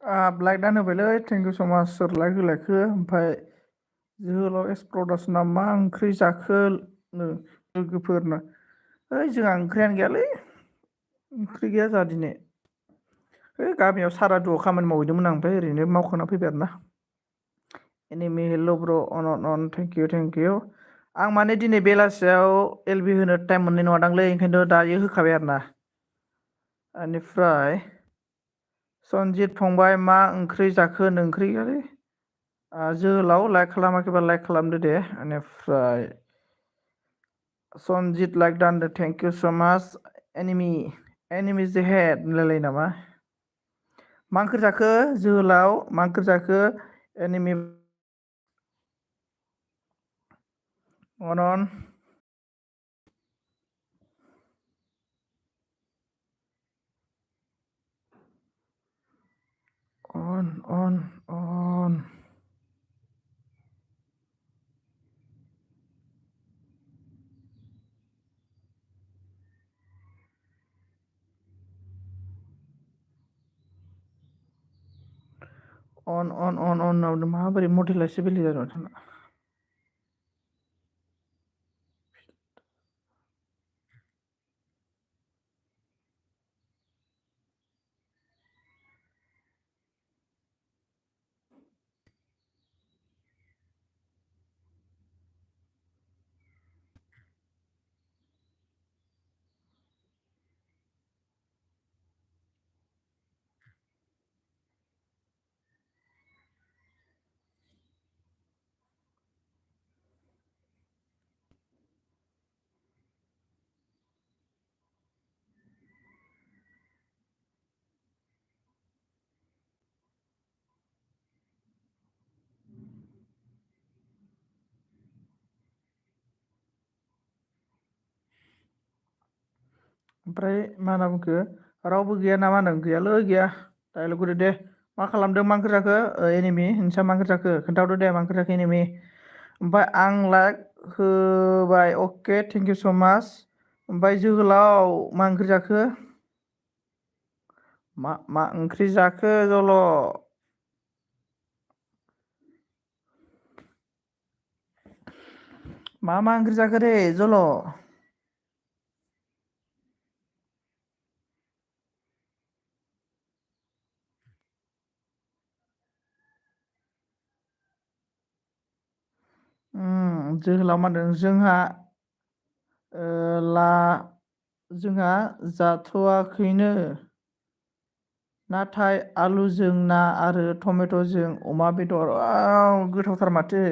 ब्लाइक दान होबायलै thank you स माच सोर लाइक होलायखो ओमफ्राय जोहोलाव एक्सप्रदासना मा ओंख्रि जाखो नो लोगोफोरनो ओइ जोंहा ओंख्रियानो गैयालै ओंख्रि गैया जोंहा दिनै ओइ गामियाव सारादुआव खामानि मावहैदोंमोन आं ओमफ्राय ओरैनो मावखांना फैबाय आरो ना एनिमि हेल' ब्र अन थेंक इउ आं माने दिनै बेलासियाव एल बि होनो टाइम मोननाय नङादांलै ओंखायनोथ' दायो होखाबाय आरो ना बेनिफ्राय सनजित फंबाय मा ओंख्रि जाखो होनो ओंख्रि गैयालै जोहोलाव लाइक खालामाखैबा लाइक खालामदो दे बेनिफ्राय सनजित लाइक दानदो थेंक इउ स माच एनिमि जेहेद होनलायलायो नामा मा ओंख्रि जाखो जोहोलाव मा ओंख्रि जाखो एनिमि अन अन अन अन अन माबोरै मडेलासो बेले जादों थांना ओमफ्राय मा होनना बुंखो रावबो गैया नामा होनदों गैयालै गैया डाइलग होदो दे मा खालामदों मा ओंख्रि जाखो एनिमि नोंस्रा मा ओंख्रि जाखो खोन्थाहरदो दे मा ओंख्रि जाखो एनिमि ओमफ्राय आं लाइक होबाय अके थेंक इउ स माच ओमफ्राय जोहोलाव मा ओंख्रि जाखो मा ओंख्रि जाखो जल' मा ओंख्रि जाखो रे जल' जोहोलाव मा होनदों ला जोंहा जाथ'वाखैनो नाथाय आलुजों ना आरो टमेट'जों अमा बेदर गोथावथार माथो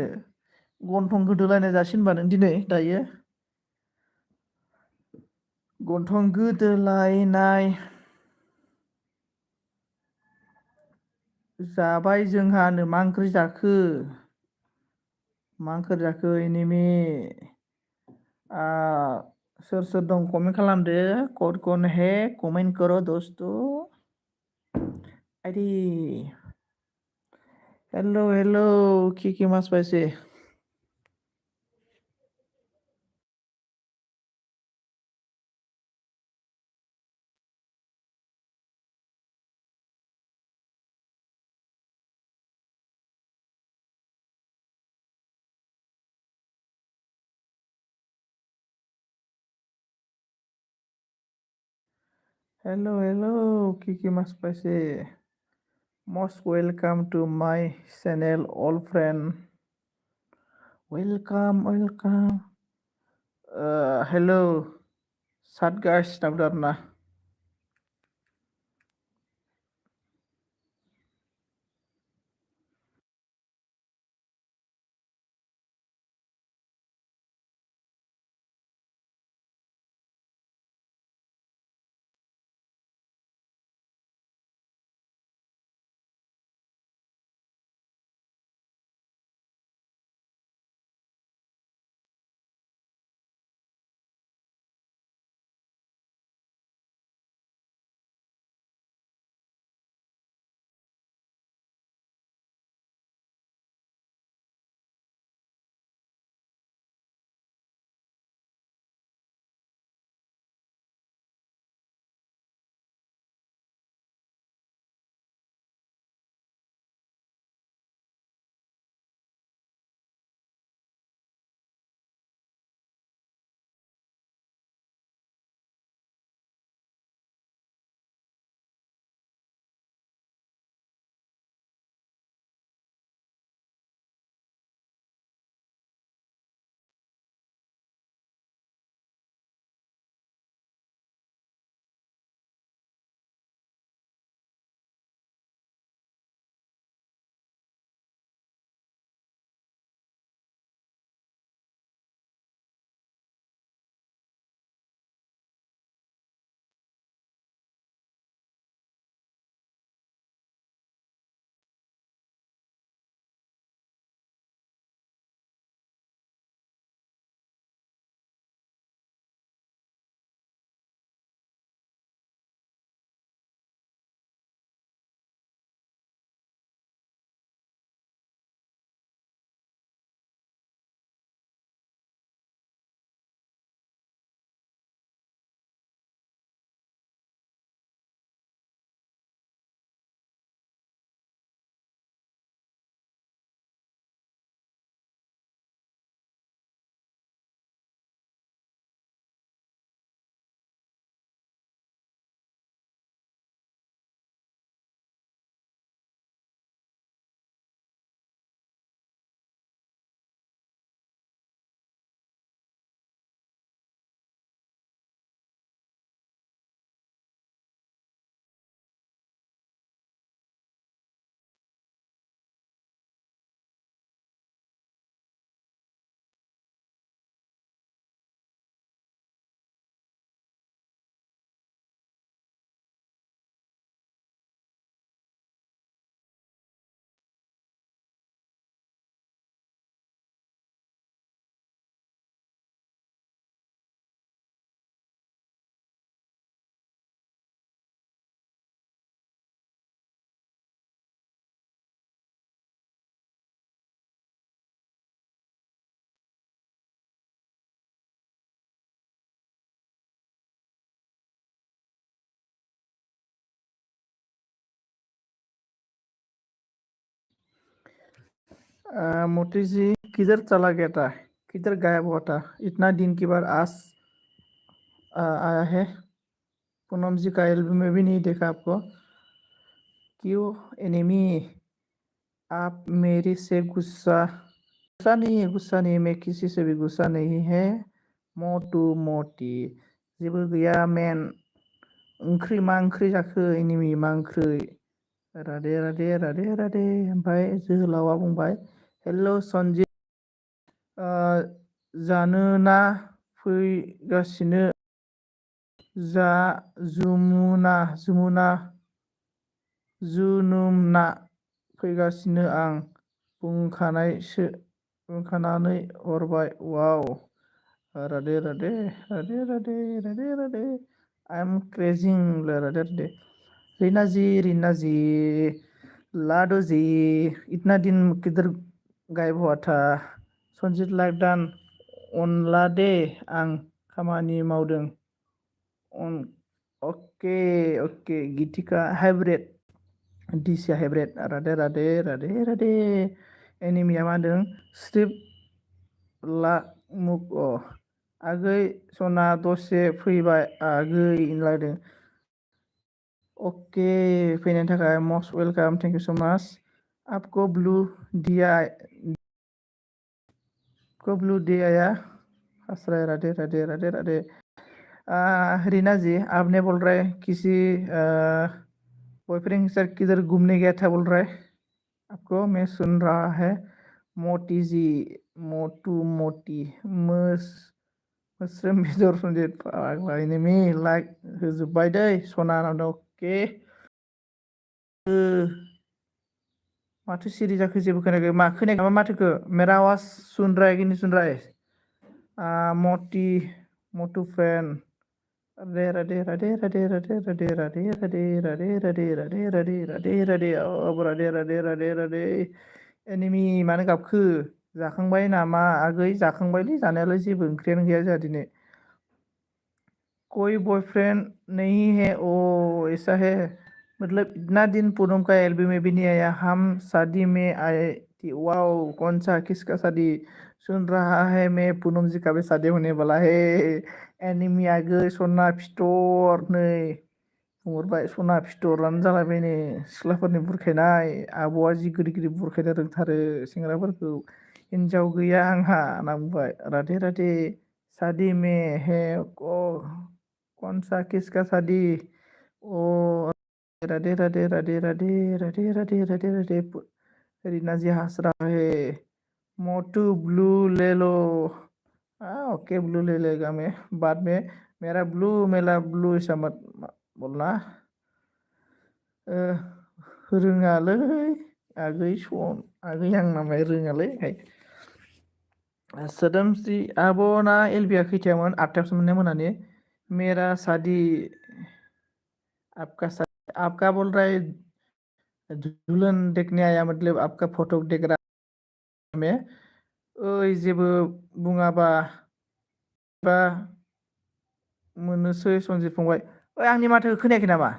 गन्थं गोदोलायनाय जासि होनबा नों दिनै दायो गन्थं गोदोलायनाय जाबाय जोंहानो मा ओंख्रि जाखो मा ओंख्रि जाखो एनिमि सोर सोर दं कमेन्ट खालामदो कौन है कमेन्ट करो दोस्तो आइदि हेल' कि मास पाइसे हेल' कि मास पाइसे most welcome to my channel all friend welcome hello sad guys ना मोती जी किधर चला गया था, किधर गायब हुआ था, इतना दिन के बाद आज आया है। पूनम जी का एल्बम में भी नहीं देखा आपको। क्यों एनिमी, आप मेरे से गुस्सा? गुस्सा नहीं है, गुस्सा नहीं है, मैं किसी से भी गुस्सा नहीं है। मोटू मोटी जेबो गैया मेन। ओंख्रि मा ओंख्रि जाखो एनिमि, मा ओंख्रि? राधे राधे राधे राधे। ओमफ्राय जोहोलावा बुंबाय हेल' सनजित, जानोना फैगासिनो। जा जुनुमना फैगासिनो आं बुंखानानै हरबाय। वाव, Radhe Radhe Radhe Radhe Radhe Radhe. I am crazy Radhe Radhe. Reena ji Lado ji, इतना दिन किधर गायब हुआ था? सनजित लाइक दान अनला दे, आं खामानि मावदों। ओके ओके गीतिका हाइब्रिद, दिसिया हाइब्रिद। राधे राधे राधे राधे। एनिमिया मा होनदों? स्ट्रिप ला मुक आगै सना दसे फैबाय आगै होनलायदों। ओके, फैनायनि थाखाय must welcome, thank you so much. आपको ब्लू दिया, को ब्लू दिया या हंसराय। राधे राधे राधे राधे। रीना जी, आपने बोल रहे किसी बॉयफ्रेंड के साथ किधर घूमने गया था बोल रहे, आपको मैं सुन रहा है। मोटी जी, मोटू मोटी मोस्रोम बेदर सनजित फाग्लायनोमि लाइक होजोब्बाय दै सना नावदों। अके, माथो सिरि जाखो, जेबो खोनायाखै? मा खोनायाखै नामा माथोखो? मेरा आवाज सुन रहा है कि नहीं सुन रहा है? मोटू फैन। राधे राधे राधे राधे राधे राधे राधे राधे राधे राधे राधे राधे राधे राधे। अब राधे राधे राधे राधे। एनिमि मानो गाबखो? जाखांबाय नामा आगै? जाखांबायलै जानायालाय, जेबो ओंख्रियानो गैया जोंहा दिनै। कोई बॉयफ्रेंड नहीं है? ओ ऐसा है, मतलब इतना दिन पूनम का एल्बम में भी नहीं आया, हम शादी में आए थी। वाओ, कौन सा, किसका शादी? सुन रहा है मैं, पूनम जी का भी शादी होने वाला है। एनिमि आगै सना फिथर नै बुंहरबाय। सना फिथरानो जालायबाय नै, सिख्लाफोरनि बुरखायनाय। आब'आ जि गिदिर गिदिर बुरखायनो रोंथारो सेंग्राफोरखौ। हिन्जाव गैया आंहा होनना बुंबाय। राधे राधे। शादी में है कौन सा, किसका शादी? ओ राधे राधे राधे राधे राधे राधे राधे राधे। रीना जी हंस रहा है। मोटू ब्लू ले लो। ओके, ब्लू ले लेगा मैं बाद में। मेरा ब्लू, मेरा ब्लू ऐसा मत बोलना। रोङालै आगै आगै आं नामाय रोङालै। सोदोमस्रि आब'ना एलबिया खैथायावमोन? 8थायावसो मोननाय मोनानि। मेरा शादी आपका शादी, आपका बोल रहा है दुल्हन देखने आया, मतलब आपका फोटो देख रहा में। ओइ जेबो बुङाबा बा मोननोसै सनजित फंबाय। ओइ आंनि माथोखौ खोनायाखै नामा?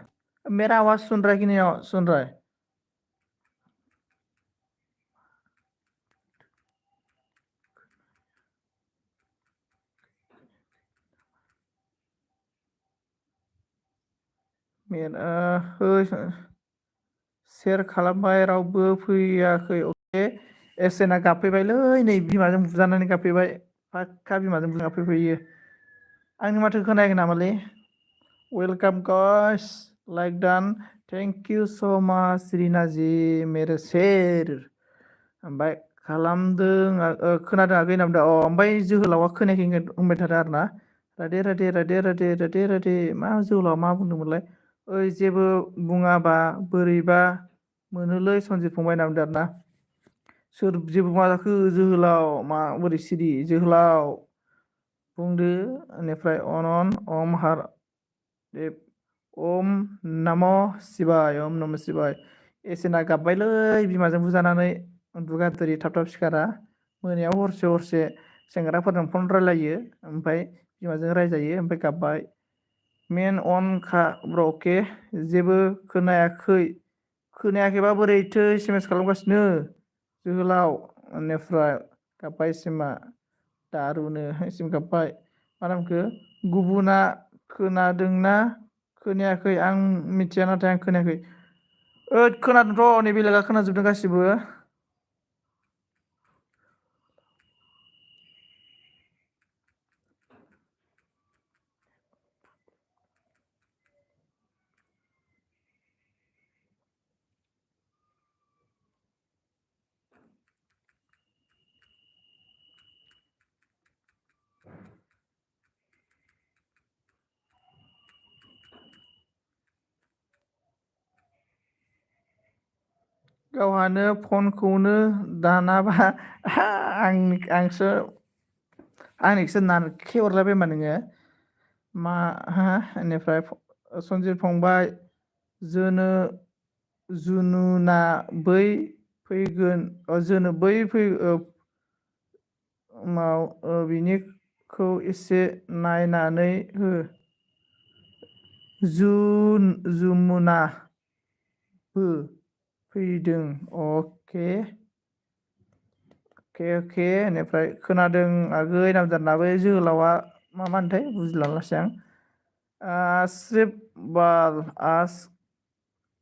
मेरा आवाज सुन रहा है कि नहीं सुन रहा है? सेर खालामबाय, रावबो फैयाखै। अके, एसेना गाबफैबायलै नै, बिमाजों बुजानानै गाबफैबाय। फाक्का बिमाजों बुजानानै गाबफैबाय। आंनि माथो खोनायाखै नामालै? Welcome guys, like done, thank you so much Rina जी मेरे शेर। ओमफ्राय खालामदों, खोनादों आगै होनना बुंदों। ओमफ्राय जोहोलावा खोनायाखै होनबाय थादों आरो ना। राधे राधे राधे राधे राधे राधे। मा जोहोलावा मा बुंदोंमोनलाय? ओइ जेबो बुङाबा बोरैबा मोनोलै सनजित फंबाय होनना बुंदों आरो ना। सोर जेबो बुङा जाखो? जोहोलाव मा बोरै सिरि? जोहोलाव बुंदो। बेनिफ्राय अनन ओम हार देब ओम नम शिबाय, ओम नम शिबाय। एसेना गाबबायलै बिमाजों बुजानानै। उन्दुगाद्रि थाब थाब सिखारा, मोनायाव हरसे हरसे सेंग्राफोरजों फन रायलायो, ओमफ्राय बिमाजों रायजायो, ओमफ्राय गाबबाय। मेन अन खा ब्र'। अके, जेबो खोनायाखै? खोनायाखैबा बोरैथो एस एम एस खालामगासिनो जोहोलाव? बेनिफ्राय गाब्बाय सिमा दारुनो सिम गाब्बाय मा नामखो गुबुना खोनादोंना खोनायाखै आं मिथिया नाथाय आं खोनायाखै खोनादोंथ' नै बेलेगा खोनाजोबदों गासिबो गावहानो फनखौनो दानाबा आंसो आंनिखौसो नारखे हरलायबाय होमबा नोङो मा हा बेनिफ्राय सनजित फंबाय जोनो जुनुना बै फैगोन जोनो बै फै बिनिखौ एसे नायनानै हो जुमुनाबो फैदों अके अके बेनिफ्राय खोनादों आगै नामजादानाबो जोहोलावा मा होनथाय बुजिलालासै आं आसिफ बाल आस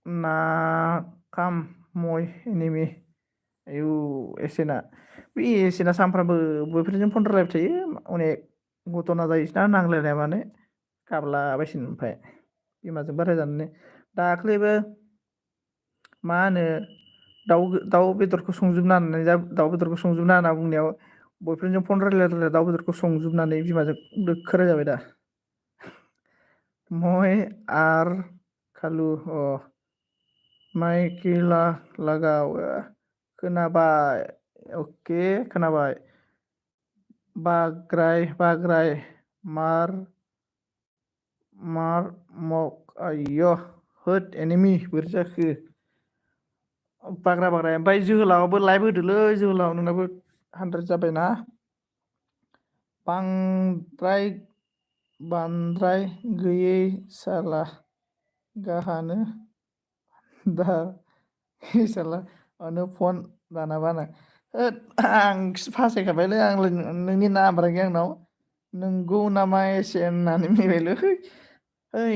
नाकाम मय एनिमि आयु एसेना बे एसेना सानफ्रामबो बयफ्रेन्डजों फन रायलायबाय थायो अनेक घटना जायोसैना नांलायनाय माने गाबलाबायसिनो ओमफ्राय बिमाजों रायजानानै दाख्लैबो मा होनो दाउ बेदरखौ संजोबना होननानै दाउ बेदरखौ संजोबना होनना बुंनायाव बयफ्रेन्डजों फन रायलाय रायलाय दाउ बेदरखौ संजोबनानै बिमाजों दोखो रायजाबाय दा मय आर खालु माइकिला लागाव खोनाबाय अके खोनाबाय बाग्राय मार मक आय होद एनिमि बोरै जाखो बाग्रा ओमफ्राय जोहोलावाबो लाइभ होदोलै जोहोलाव नोंनाबो 100 जाबायना बांद्राय गैयै साला गाहानो दा साला मानो फन दानाबानो होद आं फासायखाबायलै आं नोंनि नाम्बारा गैया आंनाव नोंगौ नामा एसे होननानै मिलायलै ओइ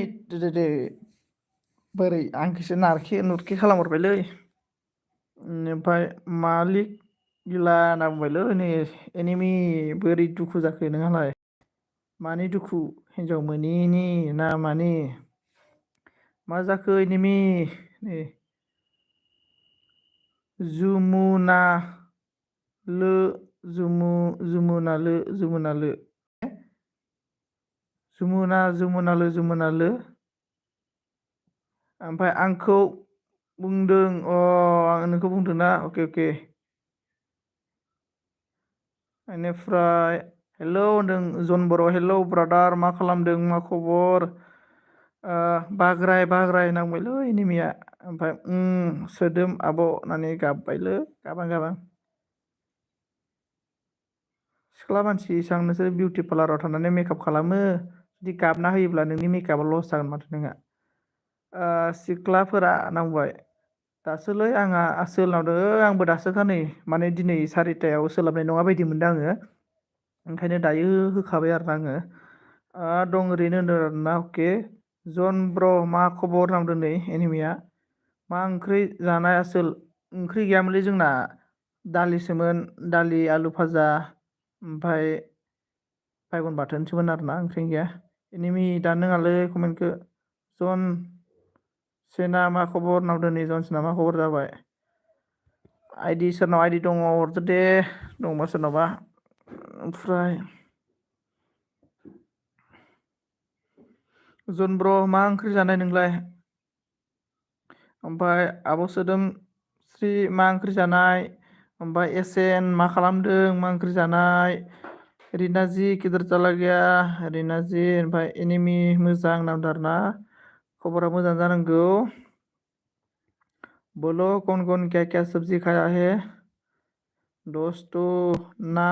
दे बोरै आंखौसो नारखे नुरखे खालामहरबायलै ओमफ्राय मालिक गिला होनना बुंबायलै नै एनिमि बोरै दुखु जाखो नोंहालाय मानि दुखु हिनजाव मोनिनि ना मानि मा जाखो एनिमि नै जुमुना जुमुना जुमुनालो ओमफ्राय आंखौ बुंदों आं नोंखौ बुंदों ना अके बेनिफ्राय हेलौ होनदों जन बर' हेलौ ब्रादार मा खालामदों मा खबर बाग्राय नांबायलै एनिमिया ओमफ्राय सोदोम आब' होननानै गाबबायलै गाबां सिख्ला मानसिसां नोंसोर बिउटि पार्लाराव थांनानै मेकआप खालामो जुदि गाबना होयोब्ला नोंनि मेकआपआ लस जागोन माथो नोंहा सिख्लाफोरा नांबाय दासोलै आंहा सोलाबदों आंबो दासोखा नै माने दिनै 4टायाव सोलाबनाय नङा बायदि मोनदों आङो ओंखायनो दायो होखाबाय आरोना आङो दं ओरैनो होनदों आरोना अके जन ब्र' मा खबर नांदों नै एनिमिया मा ओंख्रि जानाय आसोल ओंख्रि गैयामोनलै जोंना दालिसोमोन दालि आलु भाजा ओमफ्राय बायगन बाथोनसोमोन आरोना ओंख्रि गैया एनिमि दानोङालै कमेन्टखौ जन सेना मा खबर नांदों नै जन सेना मा खबर जाबाय सोरनाव आइदि दङ हरदो दे दंबा सोरनावबा ओमफ्राय जन ब्र' मा ओंख्रि जानाय नोंलाय ओमफ्राय आब' सोदोमस्रि मा ओंख्रि जानाय ओमफ्राय एसेन मा खालामदों मा ओंख्रि जानाय रिना जि गिदिर जाला गैया रिना जि ओमफ्राय एनिमि मोजां नांदों आरोना खबरा मोजां जानांगौ बोलो कौन क्या सब्जी खाया है दस्त' ना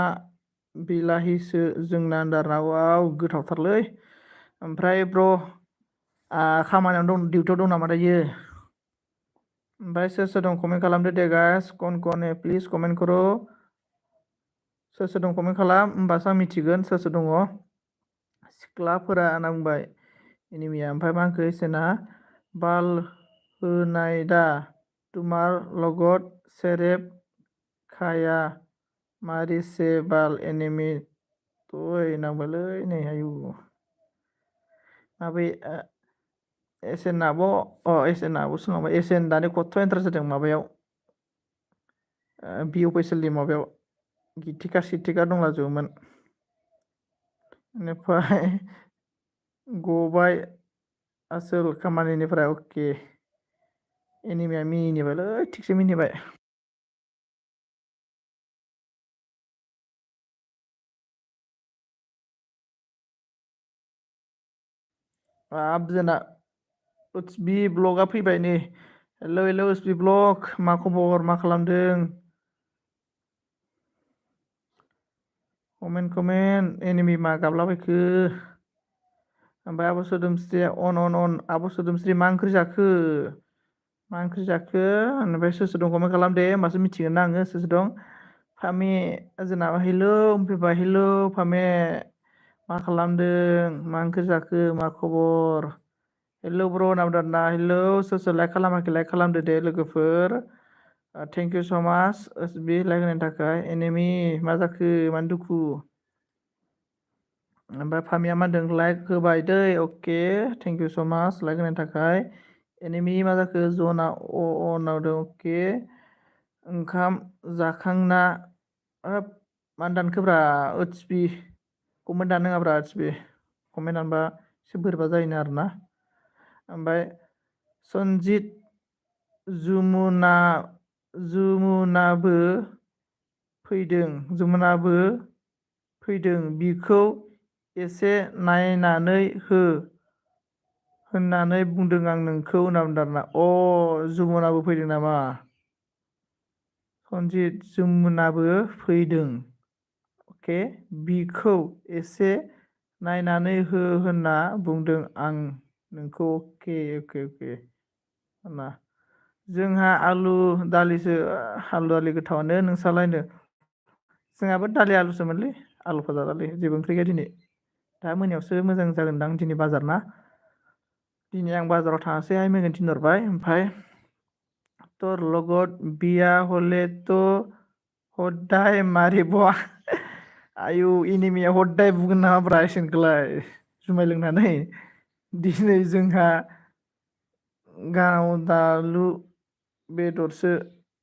बिलाहिसो जोंना आन्दाराव गोथावथारलै ओमफ्राय ब्र' खामानियावनो दं डिउटियाव दं नामा दायो ओमफ्राय सोर दं कमेन्ट खालामदो दे गाइस कौन है प्लिज कमेन्ट करो सोर सोर दं कमेन्ट खालाम होमबासो आं मिथिगोन सोर सोर दङ। सिख्लाफोरा होनना बुंबाय एनिमिया। ओमफ्राय मा होनखो एसेना बाल होनाय दा तुमार লগত सेरेब खाया मारिसे बाल एनिमि तय नांबायलै नै आयु माबै एस एन आब' एस एन आब' सोंलांबाय एस एन दानि खथ' इन्टारेस्ट जादों माबायाव बि अफिसियेलनि माबायाव गिथिखा सिथिखा दंलाजोबोमोन। बेनिफ्राय गबाय आसोल खामानिनिफ्राय अके एनिमिया मिनिबायलै थिगसे मिनिबाय। हाब जोंना उत्सबि ब्लगआ फैबाय नै। हेल' हेल' उत्सबि ब्लग मा खबर मा खालामदों? कमेन्ट एनिमि मा गाबलाबायखो? ओमफ्राय आब' सोदोमस्रिया अन आब' सोदोमस्रि मा ओंख्रि जाखो? मा ओंख्रि जाखो ओमफ्राय सोर सोर दं कमेन्ट खालाम दे होमबासो मिथिगोन ना आङो सोर सोर दं। फामि जोंना हेलौ होनफैबाय हेलौ फामे मा खालामदों मा ओंख्रि जाखो मा खबर? हेलौ ब्र' होनना बुंदों आरोना हेलौ सोर सोर लाइक खालामाखै लाइक खालामदो दे लोगोफोर। थेंक इउ स' माच बे लाइक होनायनि थाखाय एनिमि मा जाखो मानो दुखु? ओमफ्राय फामिया मा होनदों लाइक होबाय दै अके थेंक इउ स' माच लाइक होनायनि थाखाय। एनिमि मा जाखो जना होनना बुंदों अके ओंखाम जाखांना हाब मानो दानखोब्रा ओत्सबि कमेन्ट दाननो नाङाब्रा ओत्सबि कमेन्ट दानबा एसे बोरैबा जायोनो आरोना। ओमफ्राय सनजित जुमुनाबो फैदों बिखौ एसे नायनानै हो होननानै बुंदों आं नोंखौ होनना बुंदों आरोना। जुमुनाबो फैदों नामा? सनजित जुमुनाबो फैदों अके बिखौ एसे नायनानै हो होनना बुंदों आं नोंखौ अके अके अके होनना। जोंहा आलु दालिसो आलु दालि गोथावानो नोंस्रालायनो? जोंहाबो दालि आलुसोमोनलै आलु फाजा दालि जेबो ओंख्रि गैया दिनै। दा मोनायावसो मोजां जागोनदां दिनै बाजार ना। दिनै आं बाजाराव थाङासै आइ मैगं थिनहरबाय ओमफ्राय তোর লগত বিয়া হলে তো हदाय मारिब आयु एनिमिया हदाय बुगोन नामाब्रा एसेनखौलाय जुमाय लोंनानै। दिनै जोंहा गावदालु बेदरसो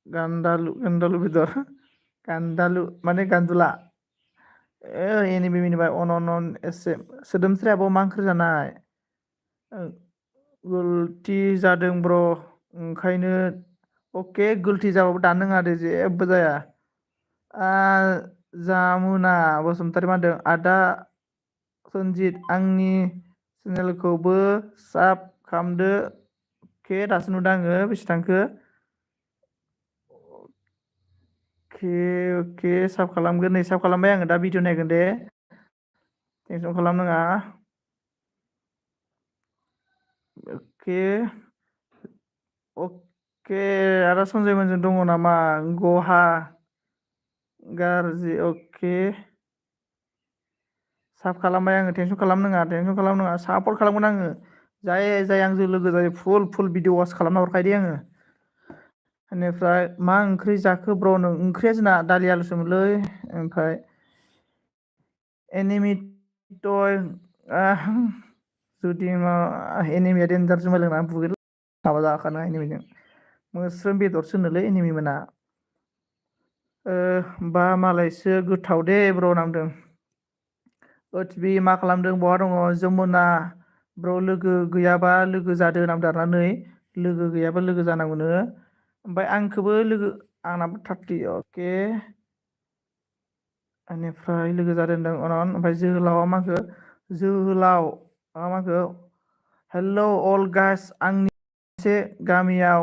गान्दालु बेदर गान्दालु माने गान्दुला एनिमि मिनिबाय अन एसे सोदोमस्रि आब' मा ओंख्रि जानाय? गलथि जादों ब्र' ओंखायनो अके गलथि जाबाबो दाननो नाङा दे जेबो जाया। जामुना बसुमतारी मा होनदों आदा सनजित आंनि चेनेलखौबो साब खालामदो अके दासो नुदों आङो बेसे थांखो? अके साब खालामगोन नै साब खालामबाय आङो दा भिडिअ नायगोन दे टेनसन खालामनाङा। अके अके आदा सनजयमोनजों दङ नामा? गहा गारजि अके साब खालामबाय आङो टेनसन खालामनाङा सापर्ट खालामगोन आङो। जाय आंजों लोगो जायो फुल भिडिअ वाच खालामना हरखायो दे आङो। बेनिफ्राय मा ओंख्रि जाखो ब्र' नों? ओंख्रिया जोंना दालि आलुसोमोनलै ओमफ्राय एनिमि टय जुदि मा एनिमिया देनजार जुमाय लोंनानै बुगोन माबा जाखानो एनिमिजों मोस्रोम बेदरसोनोलै एनिमि मोना। बा मालायसो गोथाव दे ब्र' होनना बुंदों। ओत्सबि मा खालामदों बहा दङ? जमुना ब्र' लोगो गैयाबा लोगो जादो होनना बुंदों आरोना नै लोगो गैयाबा लोगो जानांगौनो। ओमफ्राय आंखौबो लोगो आंनाबो 30 अके बेनिफ्राय लोगो जादों होनदों अनन। ओमफ्राय जोहोलावा मा होनखो? जोहोलाव मा होनखो? हेल' अल गाइस आंनि मोनसे गामियाव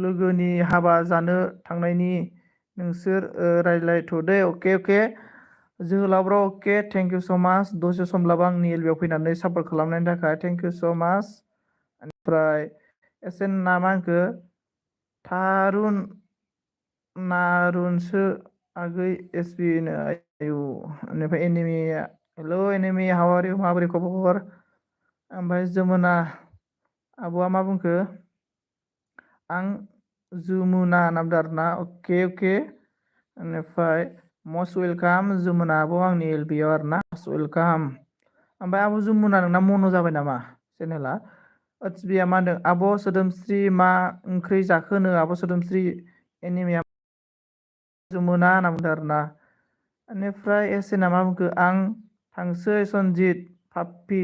लोगोनि हाबा जानो थांनायनि नोंसोर रायज्लायथ'दे अके जोहोलाव ब्र' अके थेंक इउ स' माच दसे समब्लाबो आंनि एलबियाव फैनानै सापर्ट खालामनायनि थाखाय थेंक इउ स' माच। ओमफ्राय एसे ना मा होनखो? थारुन नारुनसो आगै एसबि नो आयु बेनिफ्राय Animia hello Animi how are you माबोरै खबर ओमफ्राय जमुना आब'आ मा बुंखो आं जुमुना नामदो आरोना अके अके बेनिफ्राय मस्ट वेलकाम जमुना आब' आंनि एल बि आव आरोना मस्ट वेलकाम ओमफ्राय आब' जमुना नोंना मन' जाबाय नामा चेनेला ओत्सबिया मा होनदों आब' सोदोमस्रि मा ओंख्रि जाखोनो आब' सोदोमस्रि एनिमिया जमुना होनना बुंदों आरोना बेनिफ्राय एसेना मा बुंखो आं थांसै सनजित पाप्पि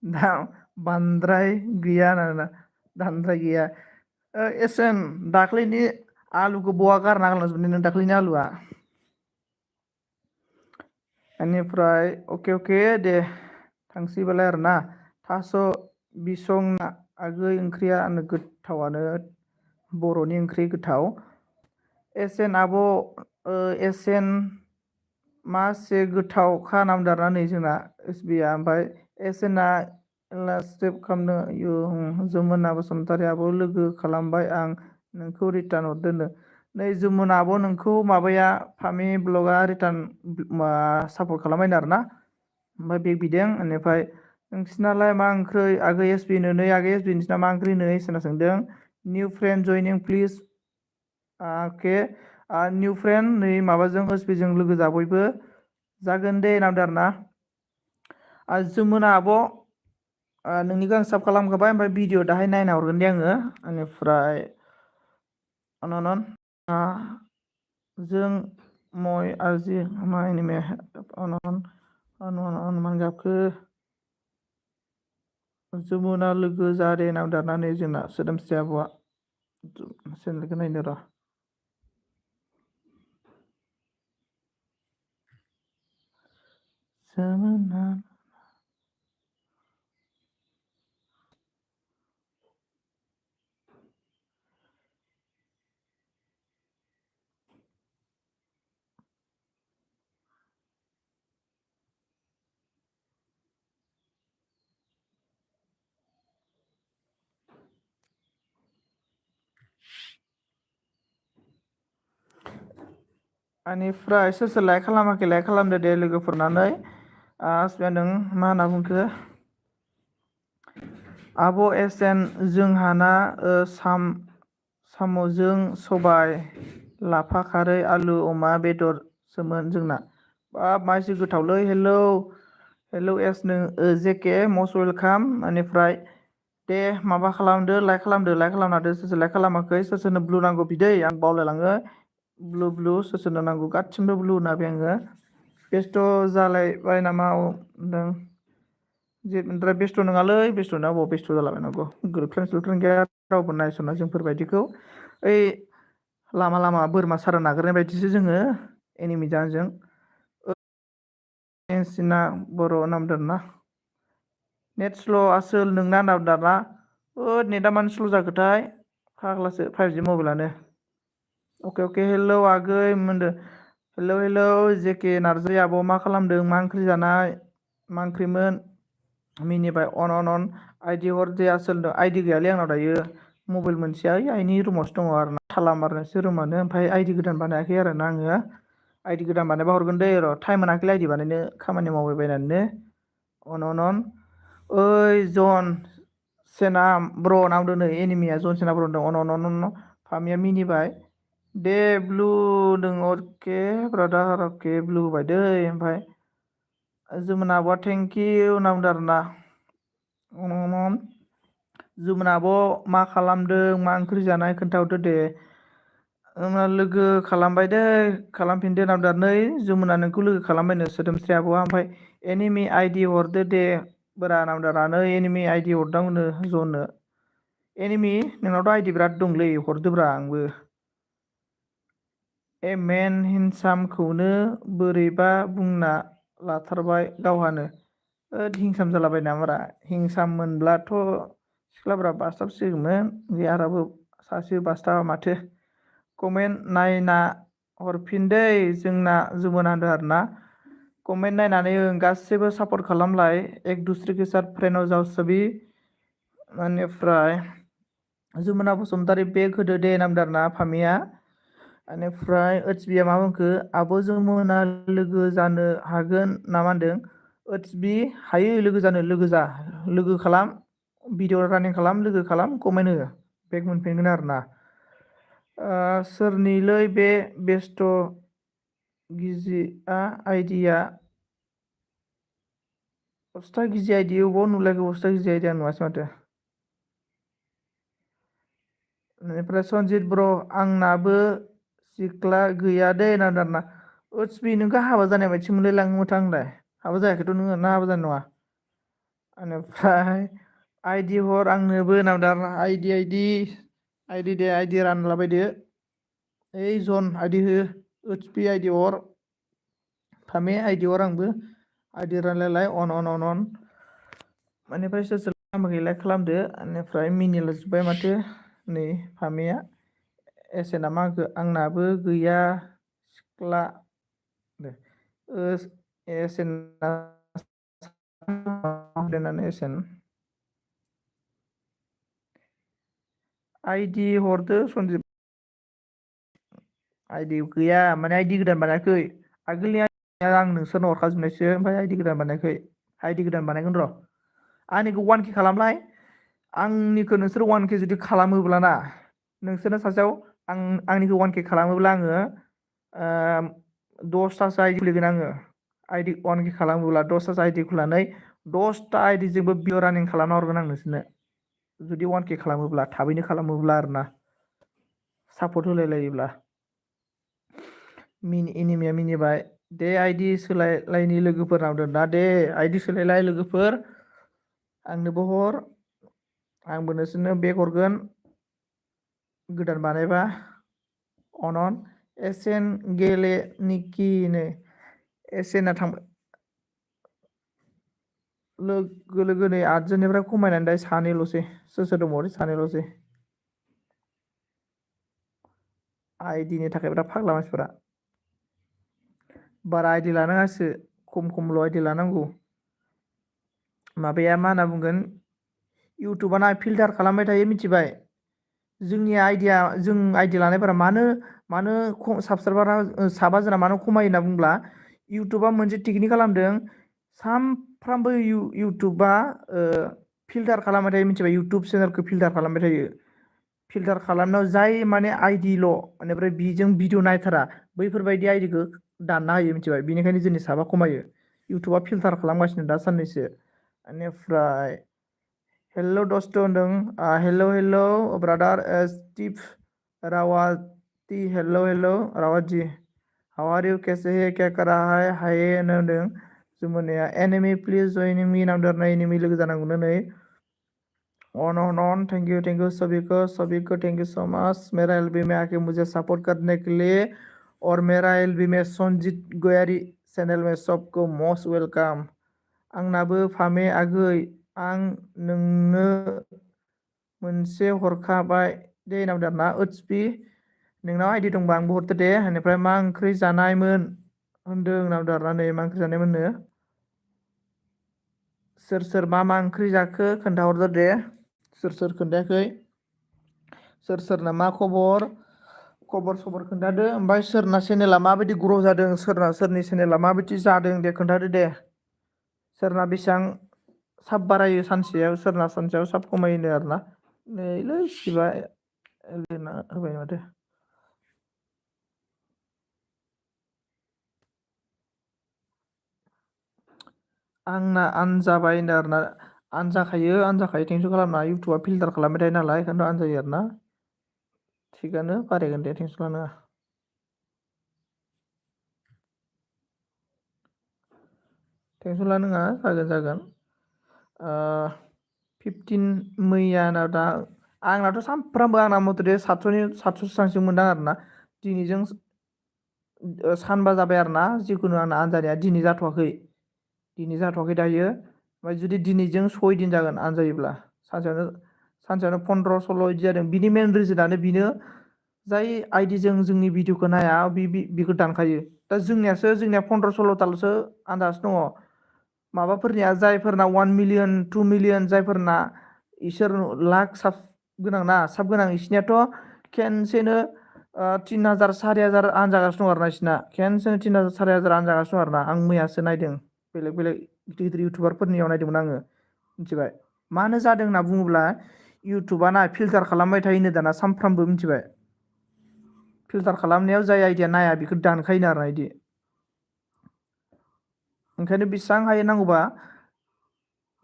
दा बांद्राय गैया आरोना बांद्राय गैया एसेन दाख्लैनि आलुखौ बहा गारना गालांजोबनो नों दाख्लैनि आलुआ बेनिफ्राय अके अके दे थांसैबालाय आरोना थास' बिसं आगै ओंख्रिया गोथावानो बर'नि ओंख्रि गोथाव एसेन आब' एसेन मासे गोथाव खा नामदो आरोना नै जोंना एसबिया ओमफ्राय एसेना सेभ खालामनो जमुना बसुमतारियाबो लोगो खालामबाय आं नोंखौ रिटार्न हरदोनो नै जमुना आब' नोंखौ माबाया फामि ब्लगा रिटार्न सापर्ट खालामबायनो आरोना ओमफ्राय बेग बिदों बेनिफ्राय नोंसिनालाय मा ओंख्रै आगै एसबि नो नै आगै एसबि नोंसिना मा ओंख्रि नै एसेना सोंदों निउ फ्रेन्ड जयनिं प्लिज अके निउ फ्रेन्ड नै माबाजों एसबिजों लोगो जा बयबो जागोन दे नामदो आरोना जमुना आब' नोंनिखौ आं साब खालामखाबाय ओमफ्राय भिडिअ दाहाय नायना हरगोन दे आङो बेनिफ्राय अनन जों मय आजि मा एनिमे मान गाबखो जमुना लोगो जादे नामदो आरोना नै जोंना सोदोमस्रि आब'आ चेनेलखौ नायनो र' जमुना बेनिफ्राय सोर सोर लाइक खालामाखै लाइक खालामदो दे लोगोफोरनानै आसबिया नों मा होनना बुंखो आब' एसेन जोंहाना साम'जों सबाय लाफा खारै आलु अमा बेदरसोमोन जोंना बाब मासि गोथावलै हेलौ हेलौ एस नो जेके मस्ट वेलकाम बेनिफ्राय दे माबा खालामदो लाइक खालामदो लाइक खालामना सोर सोर लाइक खालामाखै सोर सोरनो ब्लु नांगौ बिदै आं बावलायलाङो ब्लु सोर सोरनो नांगौ गासिनोबो ब्लु होना होबाय आङो बेस्थ' जालायबाय नामा होनदों जेद्राय बेस्थ' नङालै बेस्थ' नङा बबाव बेस्थ' जालाबायनांगौ गोख्रों सोख्रों गैया रावबो नायस'ना जोंफोरबायदिखौ ओइ लामा लामा बोरमा सारा नागिरनाय बायदिसो जोङो एनिमि जाहाजों सिना बर' नामदों ना नेट स्ल' आसोल नोंना दाना नेटआ मानो स्ल' जाखोथाय फाग्लासो 5G मबाइलानो अके अके हेलौ आगै मोनदो हेलौ हेलौ जेके नार्जारि आब' मा खालामदों मा ओंख्रि जानाय मा ओंख्रिमोन मिनिबाय अन आइदि हर दे आसोल आइदि गैयालै आंनाव दायो मबाइल मोनसेया ओइ आइनि रुमावसो दङ आरो ना थाला मारनोसो रुमानो ओमफ्राय आइदि गोदान बानायाखै आरो ना आङो आइदि गोदान बानायबा हरगोन दे र' टाइम मोनाखैलै आइदि बानायनो खामानि मावबाय बायनानैनो अन ओइ जन सेना ब्र' नामदो नै एनिमिया जन सेना ब्र' होनदों अन फामिया मिनिबाय दे ब्लु दों अके ब्रादार अके ब्लु होबाय दै ओमफ्राय जमुना आब'आ थेंकिउ होनना बुंदों आरोना जमुना आब' मा खालामदों मा ओंख्रि जानाय खोन्थाहरदो दे लोगो खालामबाय दै खालामफिनदो नामदो नै जमुना नोंखौ लोगो खालामबायनो सोदोमस्रि आब'आ ओमफ्राय एनिमि आइदि हरदो दे बोरा नामदो नै एनिमि आइदि हरदांनो जनो एनिमि नोंनावथ' आइदि बिराद दंलै हरदोब्रा आंबो मेन हिनसामखौनो बोरैबा बुंना लाथारबाय गावहानो हिंसाम जालाबाय नामारा हिंसाम मोनब्लाथ' सिख्लाफोरा बासटाबसिगौमोन गैयाराबो सासे बासटाबा माथो कमेन्ट नायना हरफिनदै जोंना जमुना होनदों आरोना कमेन्ट नायनानै गासैबो सापर्ट खालामलाय एक दुसरे के साथ फ्रेन्ड जाओ सभी बेनिफ्राय जमुना बसुमतारी बेग होदो दे नामदो आरोना फामिया बेनिफ्राय ओइस बि आ मा बुंखो आब' जमुना लोगो जानो हागोन ना मा होनदों ओइस बि हायो लोगो जानो लोगो जा लोगो खालाम भिडिअ रानिं खालाम लोगो खालाम कमेन्ट हो बेग मोनफिनगोन आरोना सोरनिलै बे बेस्थ' गिजिआ आइडिया अस्था गिजि आइदि अबाव नुलायखो अस्था गिजि आइदि आं नुवासै माथो बेनिफ्राय सनजित ब्र आंनाबो सिख्ला गैया दे होनना आरोना ओइस बि नोंखौ हाबा जानाय बायदि मोनलाय लाङो माथो आंलाय हाबा जायाखैथ' नोङो ना हाबा जानाय नङा बेनिफ्राय आइदि हर आंनोबो होनना आरोना आइदि दे आइदि रानलाबायदो ओइ जन आइदि हो ओइस पि आइदि हर फामे आइदि हर आंबो आइदि रानलायलाय अन बेनिफ्राय सोर सोर खालामाखै लाइक खालामदो बेनिफ्राय मिनिलाजोब्बाय माथो नै फामिया एसेना मा होनखो आंनाबो गैया सिख्ला एसेन एसेन आइदि हरदो सनजिब आइदि गैया माने आइदि गोदान बानायाखै आगोलनि आं नोंसोरनो हरखाजोबनायसो ओमफ्राय आइदि गोदान बानायाखै आइदि गोदान बानायगोन र' आंनिखौ 1K खालामलाय आंनिखौ नोंसोर 1K जुदि खालामोब्लाना नोंसोरनो सासेयाव आंनिखौ 1K खालामोब्ला आङो 10थासो आइदि खुलिगोन आङो आइदि 1K खालामोब्ला 10थासो आइदि खुलिनानै 10था आइदिजोंबो भिडिअ रानिं खालामना हरगोन आं नोंसोरनो जुदि 1K खालामोब्ला थाबैनो खालामोब्ला आरोना सापर्ट होलाय लायोब्ला एनिमिया मिनिबाय दे आइदि सोलायलायनि लोगोफोरनाव दोनना दे आइदि सोलायलाय लोगोफोर आंनोबो हर आंबो नोंसोरनो बेग हरगोन गोदान बानायबा अनन एसेन गेले निकिनो एसेना थांबाय लोगो लोगो नै 8जननिफ्राय खमायनानै दा सानैल'सै सोर दंबावो सानैल'सै आइदिनि थाखाय बिराद फाग्ला मानसिफोरा बारा आइदि लानाङासो खमल' आइदि लानांगौ माबाया मा होनना बुंगोन इउटुबाना फिल्टार खालामबाय थायो मिथिबाय जोंनि आइदिया जों आइदि लानायफोरा मानो साबसक्राइबारा साबा जोंना मानो खमायो होनना बुंब्ला इउटुबा मोनसे टेकनिक खालामदों सानफ्रामबो इउटुबा फिल्टार खालामबाय थायो मिथिबाय इउटुब चेनेलखौ फिल्टार खालामबाय थायो फिल्टार खालामनायाव जाय माने आइडिल' बेनिफ्राय बिजों भिडिअ नायथारा बैफोरबायदि आइदिखौ दानना होयो मिथिबाय बेनिखायनो जोंनि साबा खमायो इउटुबा फिल्टार खालामगासिनो दा साननैसो बेनिफ्राय हेल' दस्त होनदों hello' brother Steve Rawati hello' Rawati how are you कैसे है क्या कर रहा है हाय होनदों जुमुनाया एनिमी प्लिज जइन मी नामदों एनिमी लोगो जानांगौनो नै ऑन थैंक यू सभी को थैंक यू सो मच मेरा एलबी में आके मुझे सपोर्ट करने के लिए और मेरा एलबी में संजित गोयारी चैनल में सबको मोस्ट वेलकाम आंनाबो फामे आगै आं नोंनो मोनसे हरखाबाय दे नामदों ना ओचपि नोंनाव आइदि दंबा आंबो हरदो दे बेनिफ्राय मा ओंख्रि जानायमोन होनदों नामदों आरोना नै मा ओंख्रि जानायमोननो सोर मा ओंख्रि जाखो खोन्थाहरदो दे सोर खोन्थायाखै सोरना मा खबर सबर खोन्थादो ओमफ्राय सोरना चेनेला माबायदि ग्र' जादों सोरनि चेनेला माबायदि जादों दे खोन्थादो दे सोरना बेसेबां साब बारायो सानसेयाव सोरना सानसेयाव साब खमायोनो आरोना नैलै सिबा लिरना होबाय माथो आंना आनजाबाय होनदों आरोना आनजाखायो टेनसन खालामना इउटुबा फिल्टार खालामबाय थायो नालाय ओंखायनोथ' आनजायो आरोना थिगानो बारायगोन दे टेनसन लानाङा टेनसन लानाङा जागोन 15 मैयाना दा आंनाथ' सानफ्रामबो आंना मथथे 700 सांसिम मोनदां आरोना दिनैजों सानबा जाबाय आरोना जिखुनु आंना आनजानाया दिनै जाथ'वाखै दायो ओमफ्राय जुदि दिनैजों 6 दिन जागोन आनजायोब्ला सानसेयावनो 15-16 बिदि जादों बिनि मेन रिजोनानो बेनो जाय आइडिजों जोंनि भिडिअखौ नाया बेखौ दानखायो दा जोंनिया 15-16थाल'सो आन्दाज दङ माबाफोरनिया जायफोरना 1 मिलियन 2 मिलियन जायफोरना इसोर लाख साब गोनां बिसोरनियाथ' खेनसेनो 3,000 4,000 आनजागासिनो दं आरो ना बिसिना खेनसेनो 3,000 4,000 आनजागासिनो दं आरो ना आं मैयासो नायदों बेलेग बेलेग गिदिर गिदिर इउटुबारफोरनियाव नायदोंमोन आङो मिथिबाय मानो जादों होनना बुङोब्ला इउटुबा ना फिल्टार खालामबाय थायोनो दाना सानफ्रामबो मिथिबाय फिल्टार खालामनायाव जाय आइडिया नाया बेखौ दानखायोनो आरो इदि ओंखायनो बेसेबां हायो नांगौबा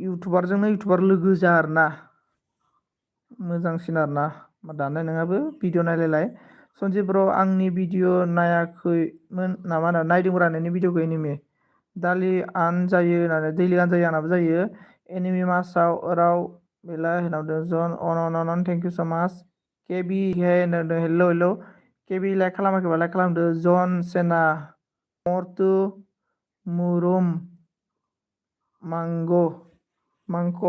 इउटुबारजोंनो इउटुबार लोगो जा आरो ना मोजांसिन आरो ना दाननाय नङाबो भिडिअ नायलायलाय सनजित ब्र आंनि भिडिअ नायाखैमोन नामा होनना नायदोंब्रा नोंनि भिडिअखौ एनिमे दालि आन जायो होननानै दैलि आन जायो आंनाबो जायो एनिमे मासाव राव बेला होनदों जन अन थेंक इउ स माच केबि हे होनदों हेल' हेल' केबि लाइक खालामाखैबा लाइक खालामदो जन सेना मरतु मुरुम मांग' मांक'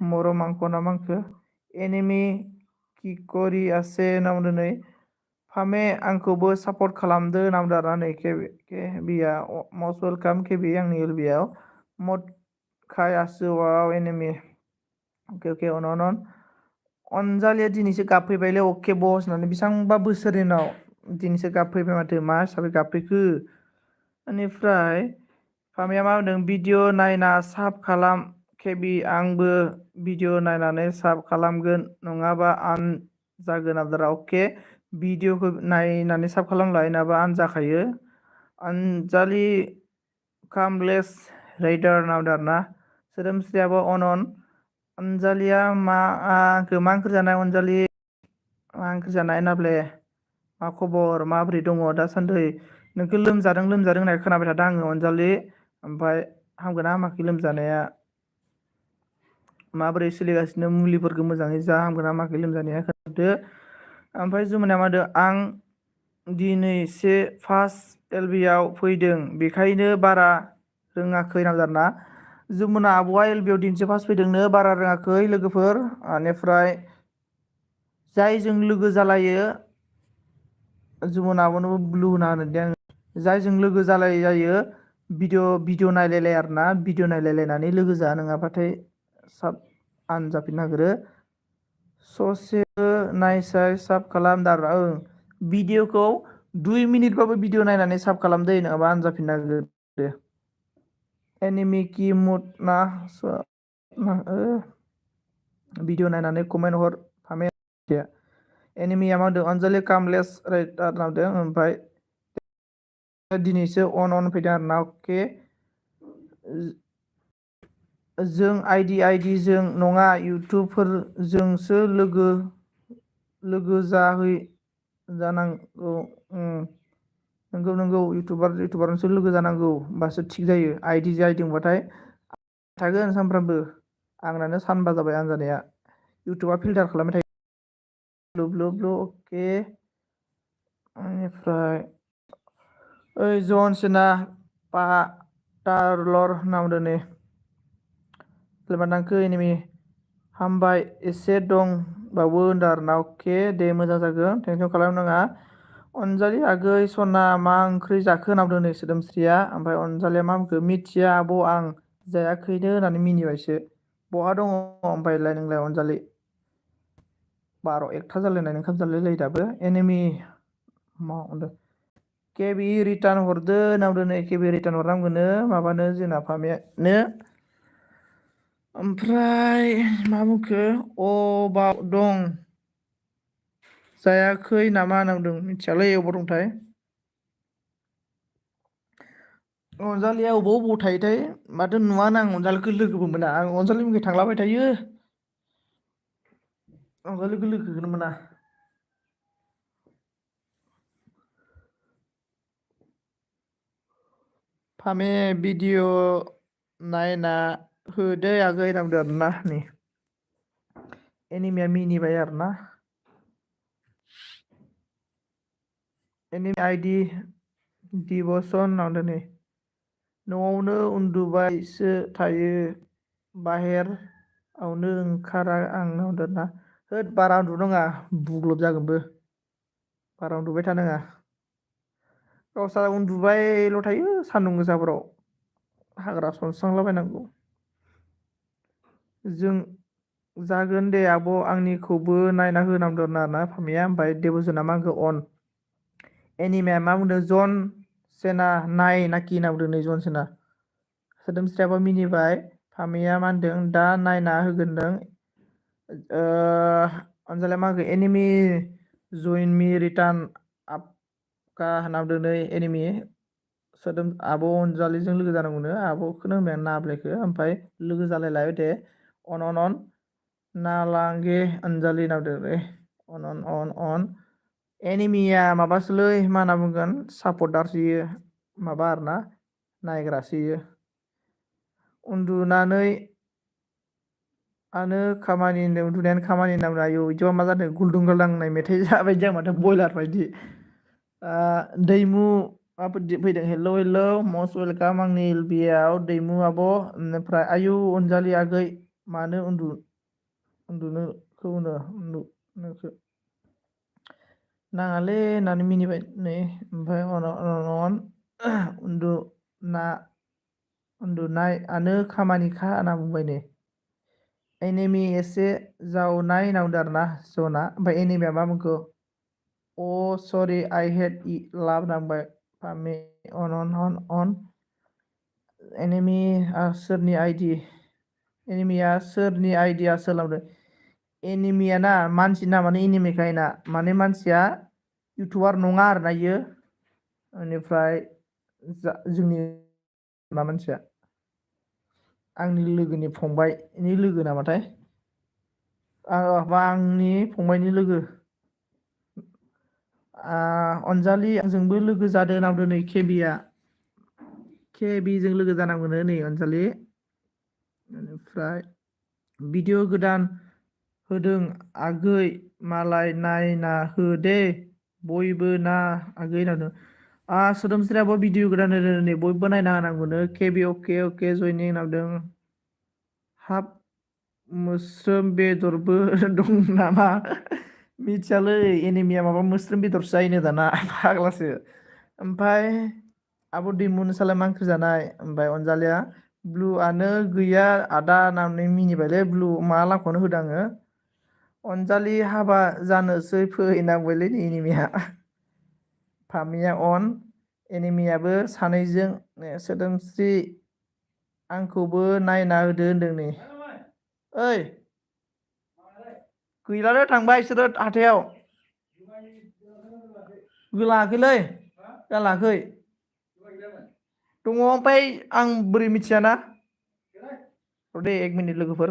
मर' मांक' ना मांखो एनिमि किकरि आसे होनना बुंदों नै फामे आंखौबो सापर्ट खालामदो होनना बुंदों आरोना नै केबिया मस्ट वेलकाम केबि आंनि एलबियाव मद खाय आसुआव एनिमि अके अके अन अनजालिया दिनैसो गाबफैबायलै अके बस होननानै बेसेबांबा बोसोरनि उनाव दिनैसो गाबफैबाय माथो मा हिसाबै गाबफैखो बेनिफ्राय फामिया मा होनदों भिडिअ नायना साब खालाम केबि आंबो भिडिअ नायनानै साब खालामगोन नङाबा आन जागोन आबदारा अके भिडिअखौ नायनानै साब खालामलाय नङाबा आन जाखायो अनजालि कामलेस राइडार नावदो आरो ना सोदोमस्रियाबो अनजालिया मा ओंख्रि जानाय अनजालि मा ओंख्रि जानाय नाब्ले मा खबर माबोरै दङ दासान्दि नोंखौ लोमजादों होननाय खोनाबाय थादों आङो अनजालि ओमफ्राय हामगोना हामाखै लोमजानाया माबोरै सोलिगासिनो मुलिफोरखौ मोजाङै जा हामगोना हामाखै लोमजानाया खोन्थादो ओमफ्राय जुमुना मा होनदों आं दिनैसो फार्स्ट एलबियाव फैदों बेखायनो बारा रोङाखै नांदों आरोना जुमुना आब'आ एलबियाव दिनैसो फार्स्ट फैदोंनो बारा रोङाखै लोगोफोर बेनिफ्राय जायजों लोगो जालायो जुमुना आब'नोबो ब्लु होना होनो दे आङो जायजों लोगो जालाय जायो भिडिअ नायलायलाय आरो ना भिडिअ नायलायलायनानै लोगो जा नङाबाथाय साब आन जाफिननो नागिरो ससे नायसाय साब खालाम दारा ओं भिडिअखौ 2 मिनिटबाबो भिडिअ नायनानै साब खालामदो नङाबा आन जाफिननो नागिरो एनिमि कि मुड ना भिडिअ नायनानै कमेन्ट हर फामे एनिमिया मा होनदों अनजालि कामलेस राइटार नावदों ओमफ्राय दिनैसो अन फैदों आरो ना अके जों आइडि जों नङा इउटुबफोरजोंसो लोगो जाहै जानांगौ नंगौ इउटुबारजोंसो लोगो जानांगौ होमबासो थिग जायो आइदि जाहैदोंबाथाय थागोन सानफ्रामबो आंनानो सानबा जाबाय आनजानाया इउटुबा फिल्टार खालामबाय थायो ब्लु अके बेनिफ्राय ओइ जन सेना पाटारलर होनना बुंदों नै लोबानांखो एनिमि हामबाय एसे दंबावो होनदों आरो ना अके दे मोजां जागोन टेनसन खालामनाङा अनजालि आगै सना मा ओंख्रि जाखो होनना बुंदों नै सोदोमस्रिया ओमफ्राय अनजालिया मा बुंखो मिथिया आब' आं जायाखैनो होननानै मिनिबायसो बहा दङ ओमफ्रायलाय नोंलाय अनजालि 12 जालायनाय ओंखाम जालायलायो दाबो एनिमि मा होनदों केबि रिटार्न हरदो होनना बुंदों नै केबि रिटार्न हरनांगोनो माबानो जोंना फामियानो ओमफ्राय मा बुंखो अबाव दं जायाखै नामा होनना बुंदों मिथियालै अबाव दंथाय अनजालिया अबाव थायोथाय माथो नुवानो आं अनजालिखौ लोगोबो मोना आं अनजालि मोनखै थांलाबाय थायो अनजालिखौ लोगोखौनो मोना फामे भिडिअ नायना होदो आगै होनना बुंदों आरोना नै एनिमिया मिनिबाय आरोना एनिमि आइडि डिभसन होनना बुंदों नै न'आवनो उन्दुबायसो थायो बाहेरावनो ओंखारा आं होनदों ना होद बारा उन्दुनाङा बुग्लब जागोनबो बारा उन्दुबाय थानाङा गावस्रा उन्दुबायल' थायो सान्दुं गोसाफोराव हाग्रा सनस्रांलाबायनांगौ जागोन दे आब' आंनिखौबो नायना होनांदों आरोना फामिया ओमफ्राय देबजना मा आंखौ अन एनिमिया मा बुंदों जन सेना नाय नाखि होनना बुंदों नै जन सेना सोदोमस्रियाबो मिनिबाय फामिया मा होनदों दा नायना होगोनदों अनजालिया मा होनखो एनिमि जइन मि रिटार्न आपका होनना बुंदों नै एनिमि सोदोम आब' अनजालिजों लोगो जानांगौनो आब'खौनो होनबाय आं नाब्लेखो ओमफ्राय लोगो जालायलायबाय दे अन नालांगे अनजालि होनना बुंदों रे अन एनिमिया माबासोलै मा होनना बुंगोन सापर्टारसो इयो माबा आरोना नायग्रासो इयो उन्दुनानै आनो खामानि होनदों उन्दुनायानो खामानि होनना बुंदों आयौ बिदिबा मा जादों गुलदुं गालदां होननाय मेथाइ जाबाय जों माथो बयलार बायदि दैमु फैदों हेलौ मस्ट वेलकाम आंनि एलबियाव दैमु आब' ओमफ्राय आयु अनजालि आगै मानो उन्दुनोखौ उन्दुनोखो नाङालै होननानै मिनिबाय नै ओमफ्राय उन्दुनायानो खामानिखा होनना बुंबाय नै एनिमि एसे जावनाय होनना बुंदों आरोना जना ओमफ्राय एनिमिया मा बुंखो अ सरि आइ हेड लाभ होनना बुंबाय फामि अन एनिमि सोरनि आइदि एनिमिया सोरनि आइडिया सोलाबदों एनिमिया ना मानसि नामानो एनिमिखायना माने मानसिया इउटुबार नङा आरोना इयो बेनिफ्राय जोंनि मा मानसिया आंनि लोगोनि फंबायनि लोगो नामाथाय आंनि फंबायनि लोगो अनजालि आंजोंबो लोगो जादों होनना नै केबिजों लोगो जानांगौनो नै अनजालि बेनिफ्राय भिडिअ गोदान होदों आगै मालाय नायना हो दे बयबो ना आगै होनदों सोदोमस्रियाबो भिडिअ गोदान होदों नै बयबो नायना होनांगौनो केबि अके जयनिं होनदों हाब मोस्रोम बेदरबो दं नामा मिथियालै एनिमिया माबा मोस्रोम बेदरसो जायोनो दाना फाग्लासो ओमफ्राय आब' दैमुनोसालाय मा ओंख्रि जानाय ओमफ्राय अनजालिया ब्लुआनो गैया आदा होननानै मिनिबायलै ब्लु मा लांखौनो होदों आङो अनजालि हाबा जानोसै फै होनना बुंबायलै एनिमिया फामिया अन एनिमियाबो सानैजों सोदोमस्रि आंखौबो नायना होदो होनदों नै ओइ गैलानो थांबाय बिसोरो हाथायाव लाङाखैलै गालाङाखै दङ ओमफ्राय आं बोरै मिथियाना र' दे 1 मिनिट लोगोफोर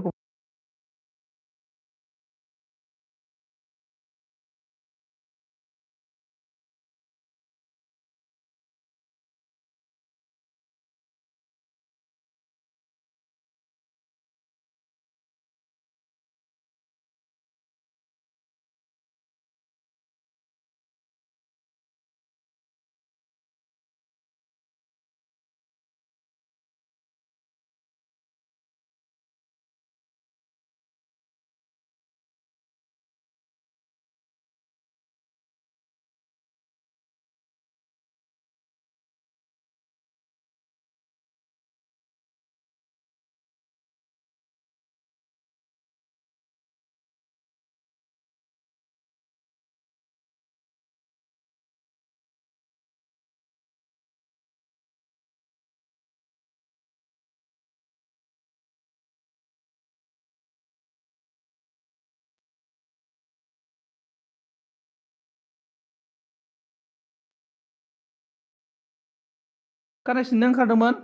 गाननाय सिननो ओंखारदोंमोन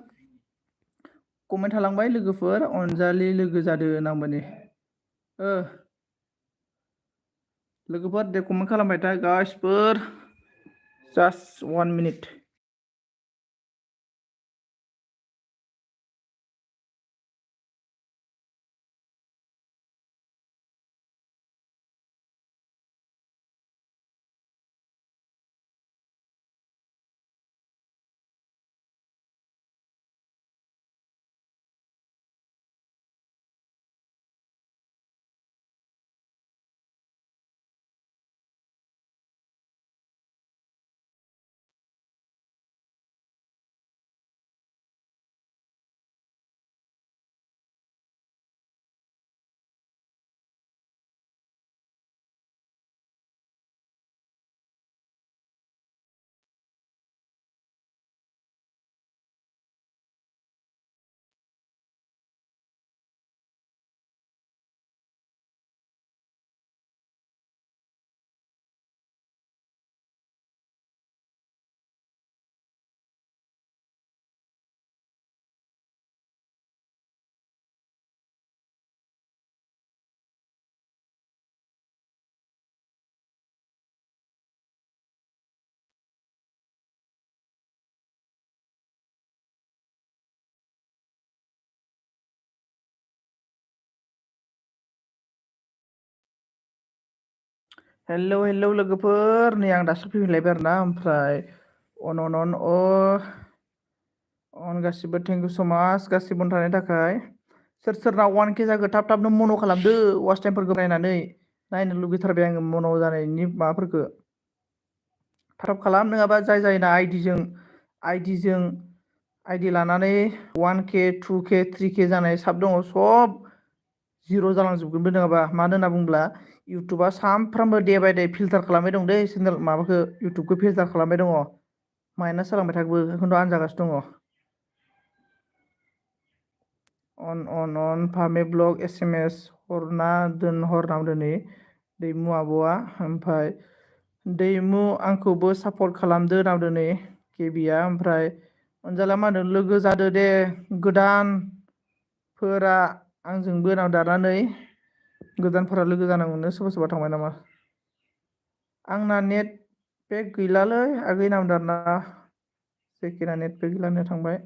कमेन्ट थालांबाय लोगोफोर अनजालि लोगो जादो नांबाय ओ लोगोफोर दे कमेन्ट खालामबाय था गासिबोर जास्ट 1 मिनिट हेलौ हेलौ लोगोफोर, नै आं दासो फैफिनलायबाय आरोना। ओमफ्राय अन गासिबो थेंक इउ स माच गासिबो थानायनि थाखाय। सोर सोरना 1K जाखो थाब थाबनो मन' खालामदो। वाच टाइमफोरखौ नायनानै नायनो लुगैथारबाय आङो मन' जानायनि माबाफोरखौ। थाब खालाम, नङाबा जाय जायना आइडि लानानै 1K 2K 3K जानाय साब दङ सब जिर' जालांजोबगोनबो नङाबा। मानो होनना बुङोब्ला इउटुबा सानफ्रामबो दे बाय दे फिल्टार खालामबाय दं दै चेनेल माबाखौ, इउटुबखौ फिल्टार खालामबाय दङ। माइनास जालांबाय थागोबो, बेखौथ' आं जागासिनो दङ। अन फामे ब्लग SMS हरना दोनहरनाम दिनै दैमु आब'आ। ओमफ्राय दैमु आंखौबो सापर्ट खालामदो होनना दिनै केबिया। ओमफ्राय अनजाला मा होनो लोगो जादो दे गोदानफोरा आंजोंबो नाव दानानै गोदानफोरा लोगो जानांगौनो। सोरबा सोरबा थांबाय नामा? आंना नेट पेक गैलालै आगै नामदारना जेखिना नेट पेक गैलानो थांबाय।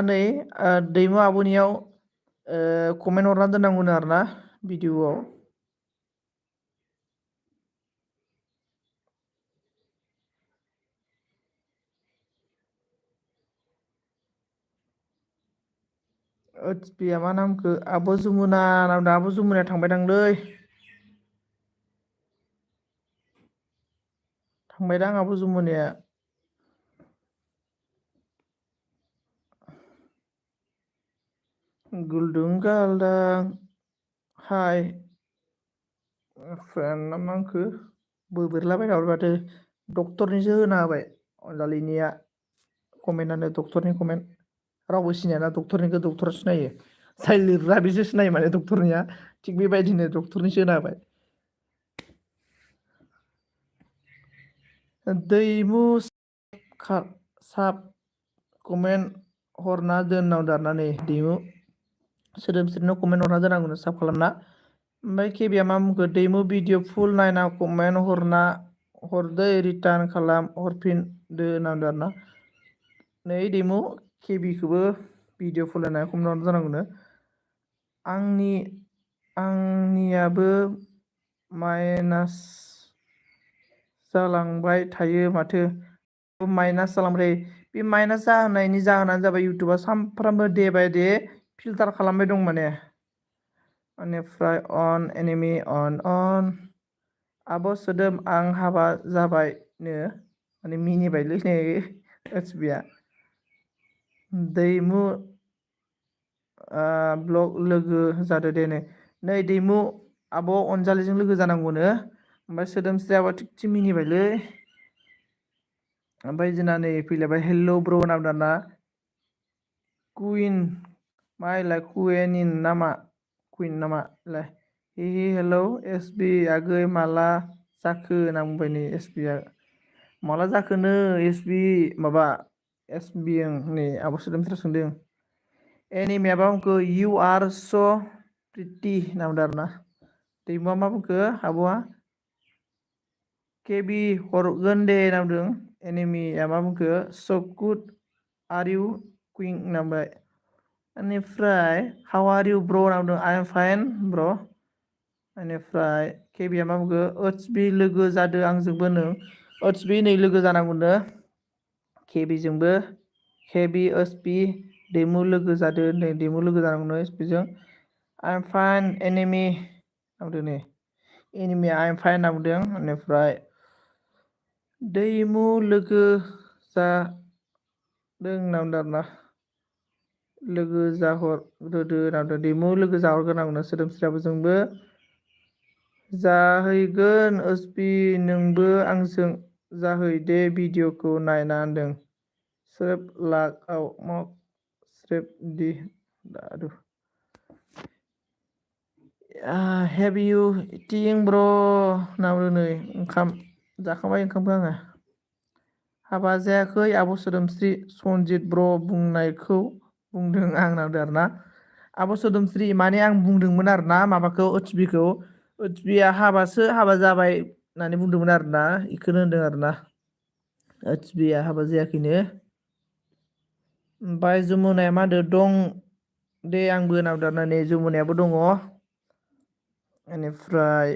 नै दैमु आब'नियाव कमेन्ट हरना दोननांगौनो आरोना भिडिअआव। बिया मा नामखौ आब' जमुना नामदों। आब' जमुनाया थांबायदांलै, थांबायदां आब' जमुनाया। गुलदुं गालदां हाय फ्रेन्ड ना मा होनखो बोबोरलाबायना हरबाय माथो। डक्टरनिसो होना होबाय अनजालिनिया कमेन्टआनो, डक्टरनि कमेन्ट। रावबो सिनायाना डक्टरनिखौ, डक्टरा सिनायो। जाय लिरग्रा बेसो सिनायो माने डक्टरनिया। थिग बेबायदिनो डक्टरनिसो होना होबाय। दैमु साब कमेन्ट हरना दोननाव दारनानै दैमु सोदोमस्रिनो कमेन्ट हरना दोननांगौनो साब खालामना। ओमफ्राय केबिया मा बुंखो दैमु भिडिअ फुल नायना कमेन्ट हरना हरदै रिटार्न खालाम हरफिनदो होननांदों आरोना। नै दैमु केबिखौबो भिडिअ फुल नायना कमेन्ट हरना दोननांगौनो। आंनियाबो माइनास जालांबाय थायो माथो। माइनास जालांबाय थायो। बे माइनास जाहोनायनि जाहोनानो जाबाय इउटुबा सानफ्रामबो दे बाय दे फिल्टार खालामबाय दं माने। बेनिफ्राय अन एनिमि अन आब' सोदोम आं हाबा जाबायनो माने मिनिबायलै नै एसबिया। दैमु ब्लग लोगो जादो दे नै दैमु आब' अनजालिजों लोगो जानांगौनो। ओमफ्राय सोदोमस्रियाबो थिगसे मिनिबायलै। ओमफ्राय जोंना नै फैलायबाय हेल्ल' ब्र' नाम दाना कुइन माइलाय कुइनिन नामा कुइन नामा लाय हि हेलौ एस बि आगै माला जाखो होनना बुंबाय नै एस बि आ। माला जाखोनो एस बि माबा एस बि ओं नै आब' सोदोमस्रिया सोंदों। एनिमियाबा बुंखो इउ आर स' प्रिटि होनना बुंदों आरोना। दैमुआ मा बुंखो आब'आ केबि हरगोन दे होनना बुंदों। एनिमिया मा बुंखो स गुड आर इउ कुइं होनना बुंबाय। बेनिफ्राय हाउ आर इउ ब्र' होनना बुंदों आइ एम फाइन ब्र'। बेनिफ्राय केबिया मा बुंखो ओत्स बि लोगो जादो आंजोंबो नों। ओत्स बि नै लोगो जानांगौनो केबिजोंबो। केबि एसपि दैमु लोगो जादो नै दैमु लोगो जानांगौनो एसपिजों आइ एम फाइन एनिमि नामदों नै एनिमि आइ एम फाइन नामदों बेनिफ्राय दैमु लोगो जादों नामदों आरोना लोगो जाहरग्रोदो नामदों दैमु लोगो जाहरग्रोनांगौनो सोदोमस्रियाबो जोंबो जाहैगोन एसपि नोंबो आंजों जाहै दे भिडिअखौ नायना होनदों स्रेब लाखआव मक स्रेब दि aduh have you eating bro नामदों नै ओंखाम जाखांबाय ओंखामखौ आङो हाबा जायाखै आब' सोदोमस्रि सनजित ब्र बुंनायखौ बुंदों आं नामदों आरोना आब' सोदोमस्रि माने आं बुंदोंमोन आरोना माबाखौ ओटबिखौ ओटबिया हाबा जाबाय होननानै बुंदोंमोन आरोना इखौनो होनदों आरोना ओटबिया हाबा जायाखैनो ओमफ्राय जमुनाया मा होनदों दं दे आंबो नामदों आरोना नै जमुनायाबो दङ बेनिफ्राय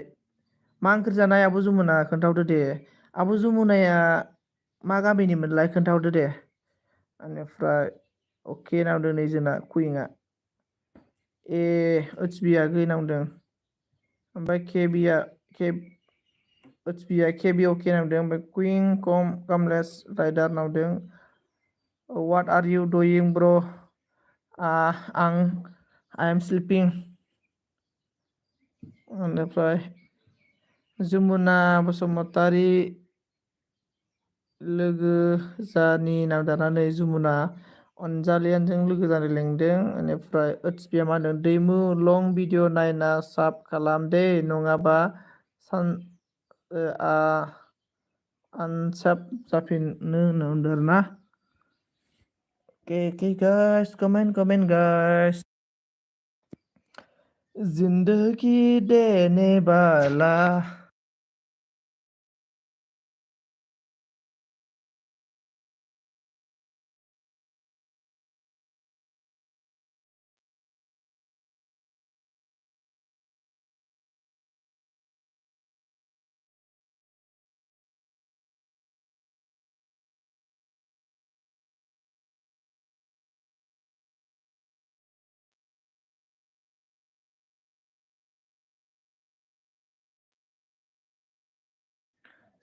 मा ओंख्रि जानाय आब' जमुना खोन्थाहरदो दे आब' जमुनाया मा गामिनिमोनलाय खोन्थाहरदो दे बेनिफ्राय अके नामदों नै जोंना कुइंआ ए ओटसबिया गै नामदों ओमफ्राय ओटसबिया केबि अके नामदों ओमफ्राय कुइं कम कामलेस राइडार नामदों वाट आर इउ डुइं ब्र आइ एम स्लिपिं बेनिफ्राय जमुना बसुमतारी लोगो जानि नामदानानै जमुना अनजालियानजों लोगो जानो लेंदों बेनिफ्राय ओटसबिया मा होनदों दैमु लं भिडिअ नायना साब खालाम दे नङाबा आनसाब जाफिनो होनदों आरोना Okay, guys, comment guys. जिंदगी देने वाला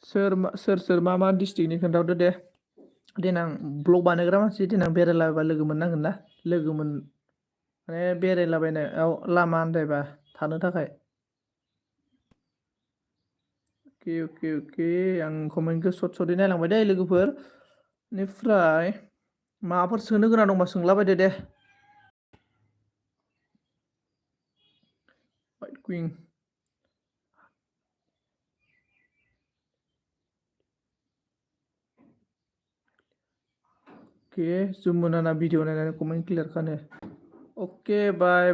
सोर मा डिस्ट्रिक्टनि खोन्थाहरदो दे देनां ब्लग बानायग्रा मानसि देनां बेरायलाबायबा लोगो मोननांगोन ना माने बेरायलाबायनायाव लामा आन्दायबा थानो थाखाय अके आं कमेन्टखौ सर्टै नायलांबाय दे लोगोफोर बेनिफ्राय माबाफोर सोंनो गोनां दंबा सोंलाबायदो दे वाइट कुइं अके जमुना भिडिअ नायनानै कमेन्ट क्लियार खानो okay bye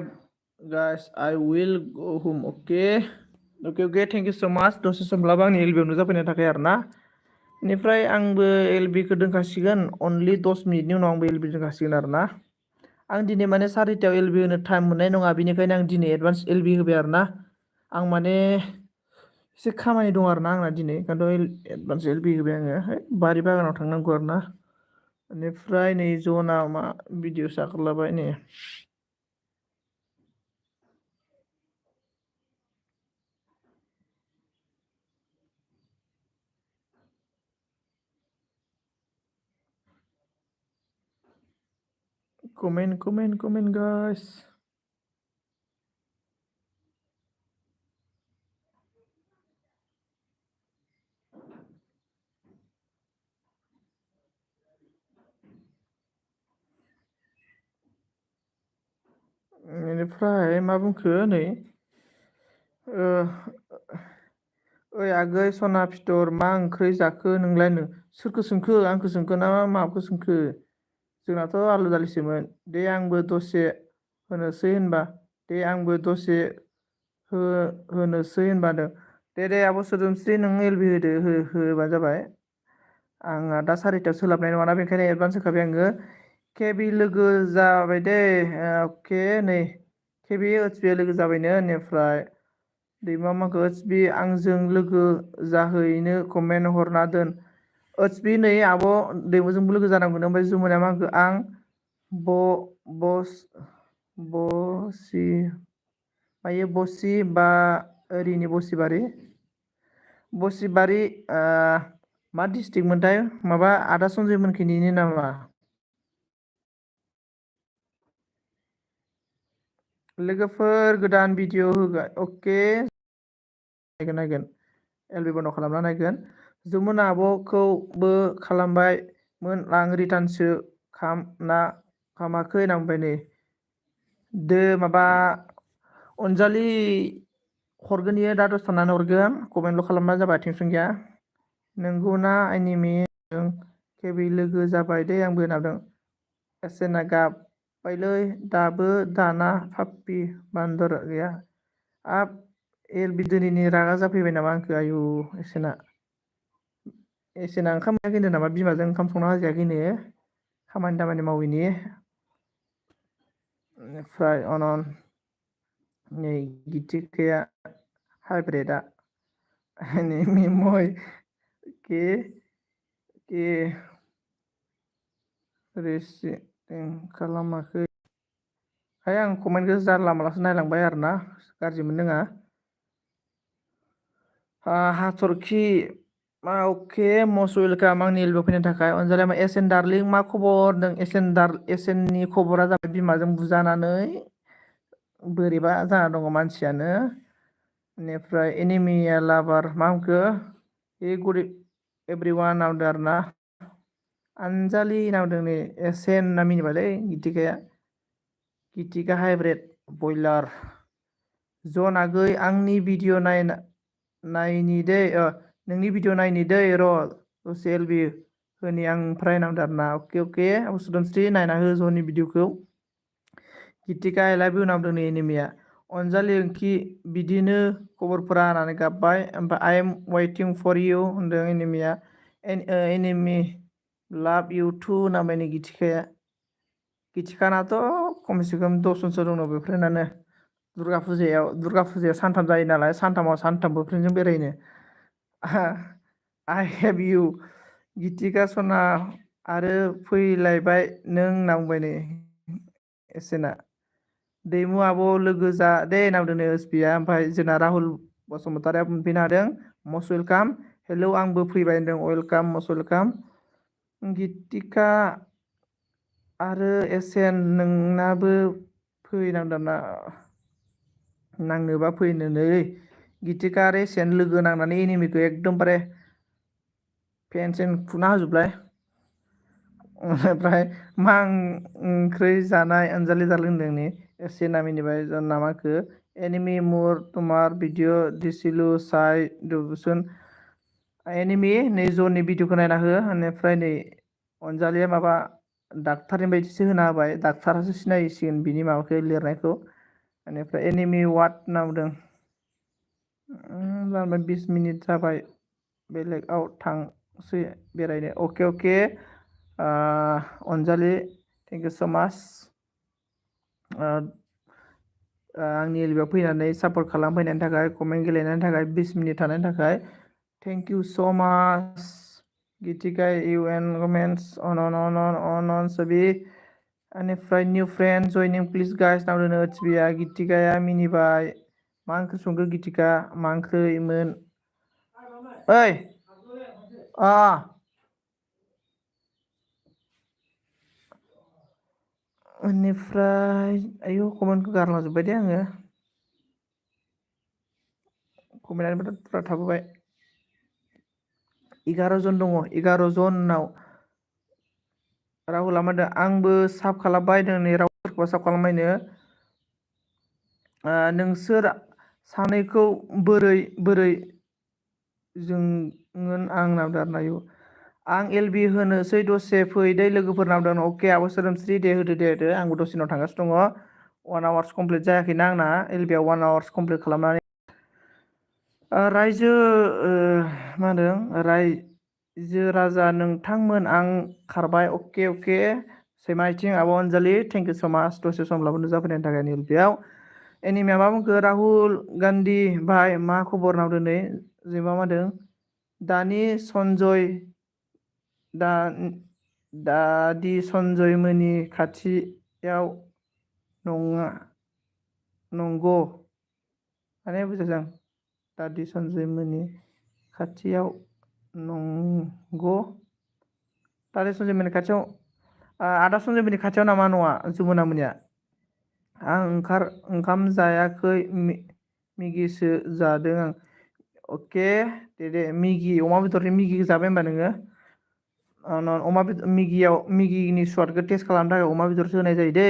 guys I will go home okay thank you सो माच दसे समब्लाबो आंनि एलबियाव नुजाफैनो थाखाय आरोना बेनिफ्राय आंबो एलबिखौ दोनखासिगोन अनलि 10 मिनिटनि उनाव आंबो एलबि दोनखासिगोन आरोना आं दिनै माने 4टायाव एलबि होनो टाइम मोननाय नङा बेनिखायनो आं दिनै एडभान्स एलबि होबाय आरोना आं माने एसे खामानि दं आरोना आंना दिनै ओंखायनोथ' एडभान्स एलबि होबाय आङो बारि बागानाव थांनांगौ आरोना बेनिफ्राय नै जना मा भिडिअ सागारलाबाय नै comment guys बेनिफ्राय मा बुंखो नै ओइ आगै सना फिथर मा ओंख्रि जाखो नोंलाय सोरखौ सोंखो आंखौ सोंखो ना माबाखौ सोंखो जोंनाथ' आलु दालिसोमोन दे आंबो दसे होनोसै होनबा दे आंबो दसे होनोसै होनबादों दे आब' सोदोमस्रि नों एलबि होबानो जाबाय आंहा दा 4टायाव सोलाबनाय नङाना बेनिखायनो एडभान्स होखाबाय आङो केबि लोगो जाबाय दे अके नै केबि ओटसबिया लोगो जाबायनो बेनिफ्राय दैमा माखौ ओटसबि आंजों लोगो जाहैनो कमेन्ट हरना दोन ओसबि नै आब' दैमुजोंबो लोगो जानांगौनो ओमफ्राय जुमुनाया मा होनखो आं बसि मायो बसि बा ओरिनि बसिबारि मा डिस्ट्रिक्ट मोनथाय माबा आदा सनजय मोनखिनिनो नामा लोगोफोर गोदान भिडिअ होगोन अके नायगोन एलबि बन्द खालामना नायगोन जमुना आब'खौबो खालामबायमोन आं रिटार्नसो खामाखै होनना बुंबाय नै माबा अनजालि हरगोन इयो दा दसे थानानै हरगोन कमेन्टल' खालामबानो जाबाय टेनसन गैया नोंगौना एनिमि जों केबि लोगो जाबाय दे आंबो होनहाबदों एसेना गाबबायलै दाबो दाना पाप्पि बान्दर गैया आब एलबि दिनैनि रागा जाफैबाय नामा आंखो आयु एसेना ओंखाम जायाखैनो नामा बिमाजों ओंखाम संना होजायाखैनो खामानि दामानि मावैनि बेनिफ्राय अनन नै गितिकाया हाइब्रेडआ मय के के रेसिं खालामाखै आं कमेन्टखौ जारला मालासो नायलांबाय आरोना गाज्रि मोननाङा हाथरखि मा अके मस्ट वेलकाम आंनि एलबआव फैनो थाखाय अनजालिया मा एस एन दार्लिं मा खबर नों एस एन नि खबरा जाबाय बिमाजों बुजानानै बोरैबा जाना दङ मानसियानो बेनिफ्राय एनिमिया लाभार मा होनखो ए गुड एभ्रि वान होनदों आरो ना आनजालि होनना बुंदों नै एस एन होनना मिनिबायलै गितिका हाइब्रेड बयलार जन आगै आंनि भिडिअ नायनि दै नोंनि भिडिअ नायनि दै र' दसे एलबि होनि आं ओमफ्राय नांदों आरोना अके आब' सोदोमस्रि नायना हो ज'नि भिडिअखौ गितिका आइ लाभ इउ होनना बुंदों नै एनिमिया अनजालि ओंखि बिदिनो खबरफोरा होननानै गाबबाय ओमफ्राय I am waiting for you होनदों Animia Animi love you too होनना बुंबाय नै गितिकानाथ' खमसे खम 10 जनसो दङ बेफ्रेन्डानो दुर्गा फुजायाव सानथाम जायो नालाय सानथामाव सानथामबो फ्रेन्डजों बेरायनो आइ हेभ इउ गितिका सना आरो फैलायबाय नों होनना बुंबाय नै एसेना दैमु आब' लोगो जा दे होनना बुंदों नै एसपिया ओमफ्राय जोंना राहुल बसुमतारिया मोनफैनो हादों मस्ट वेलकाम हेलौ आंबो फैबाय होनदों वेलकाम मस्ट वेलकाम गितिका आरो एसेन नोंनाबो फैनांदों ना नांनोबा फैनो नै गितिका आरो एसेन लोगो नांनानै एनिमिखौ एकदमबारे फेनसेन खुना होजोबलाय ओमफ्राय मा ओंख्रि जानाय अनजालि जारलिं होनदों नै एसे ना मिनिबाय नामाखो एनिमि मुर तुमार भिडिअ दिसिलु साइ दुबुसुन एनिमि नै जननि भिडिअखौ नायना हो बेनिफ्राय नै अनजालिया माबा डाक्टारनि बायदिसो होना होबाय डाक्टारासो सिनायसिगोन बिनि माबाखौ लिरनायखौ बेनिफ्राय एनिमि वाट होनना बुंदों जाबाय 20 मिनिट जाबाय बेलेगाव थांसै बेरायनो अके अनजालि थेंक इउ स' माच आंनि एलबियाव फैनानै सापर्ट खालामफैनायनि थाखाय कमेन्ट गेलेनायनि थाखाय 20 मिनिट थानायनि थाखाय थेंक इउ स' माच गितिका इउ एन कमेन्टस अन सबि बेनिफ्राय निउ फ्रेन्ड जयनिं प्लिज गाइस नाव एसबिआ गितिकाया मिनिबाय मा ओंख्रि संखो गितिका मा ओंख्रिमोन ओइ बेनिफ्राय आयु कमेन्टखौ गारलांजोब्बाय दे आङो कमेन्टआनो बुरजा थाबोबाय 11 जन दङ 11 जनाव राहुला मा होनदों आंबो साब खालामबाय नै राहुलखौबो साब खालामबायनो नोंसोर सानैखौ बोरै जोंगोन आं नांदों आरो नायु आं एलबि होनोसै दसे फै दै लोगोफोर नांदों अके आब' सोदोमस्रि दे होदो आंबो दसेनाव थांगासिनो दङ 1 आवार्स कमप्लिट जायाखैना आंना एलबिआव 1 आवार्स कमप्लिट खालामनानै रायजो मा होनदों रायजो राजा नोंथांमोन आं खारबाय अके सैमा आइथिं आब' अनजालि थेंक इउ स' माच दसे समब्लाबो नुजाफैनायनि थाखाय एलबिआव एनिमिया मा बुंखो राहुल गान्धी भाइ मा खबर नांदों नै जेनेबा मा होनदों दानि सन्जय दा दादि सन्जय मोननि खाथियाव नङा नंगौ माने बुजायदों दादि सन्जय मोननि खाथियाव नंगौ दादि सन्जय मोननि खाथियाव आदा सन्जय मोननि खाथियाव नामा नङा जमुना मोननिया आं ओंखाम जायाखै मिगिसो जादों आं अके दे मिगि अमा बेदरनि मिगि जाबाय होमबा नोङो अमा बेदर मिगिनि स्वादखौ टेस्ट खालामनो थाखाय अमा बेदरसो होनाय जायो दै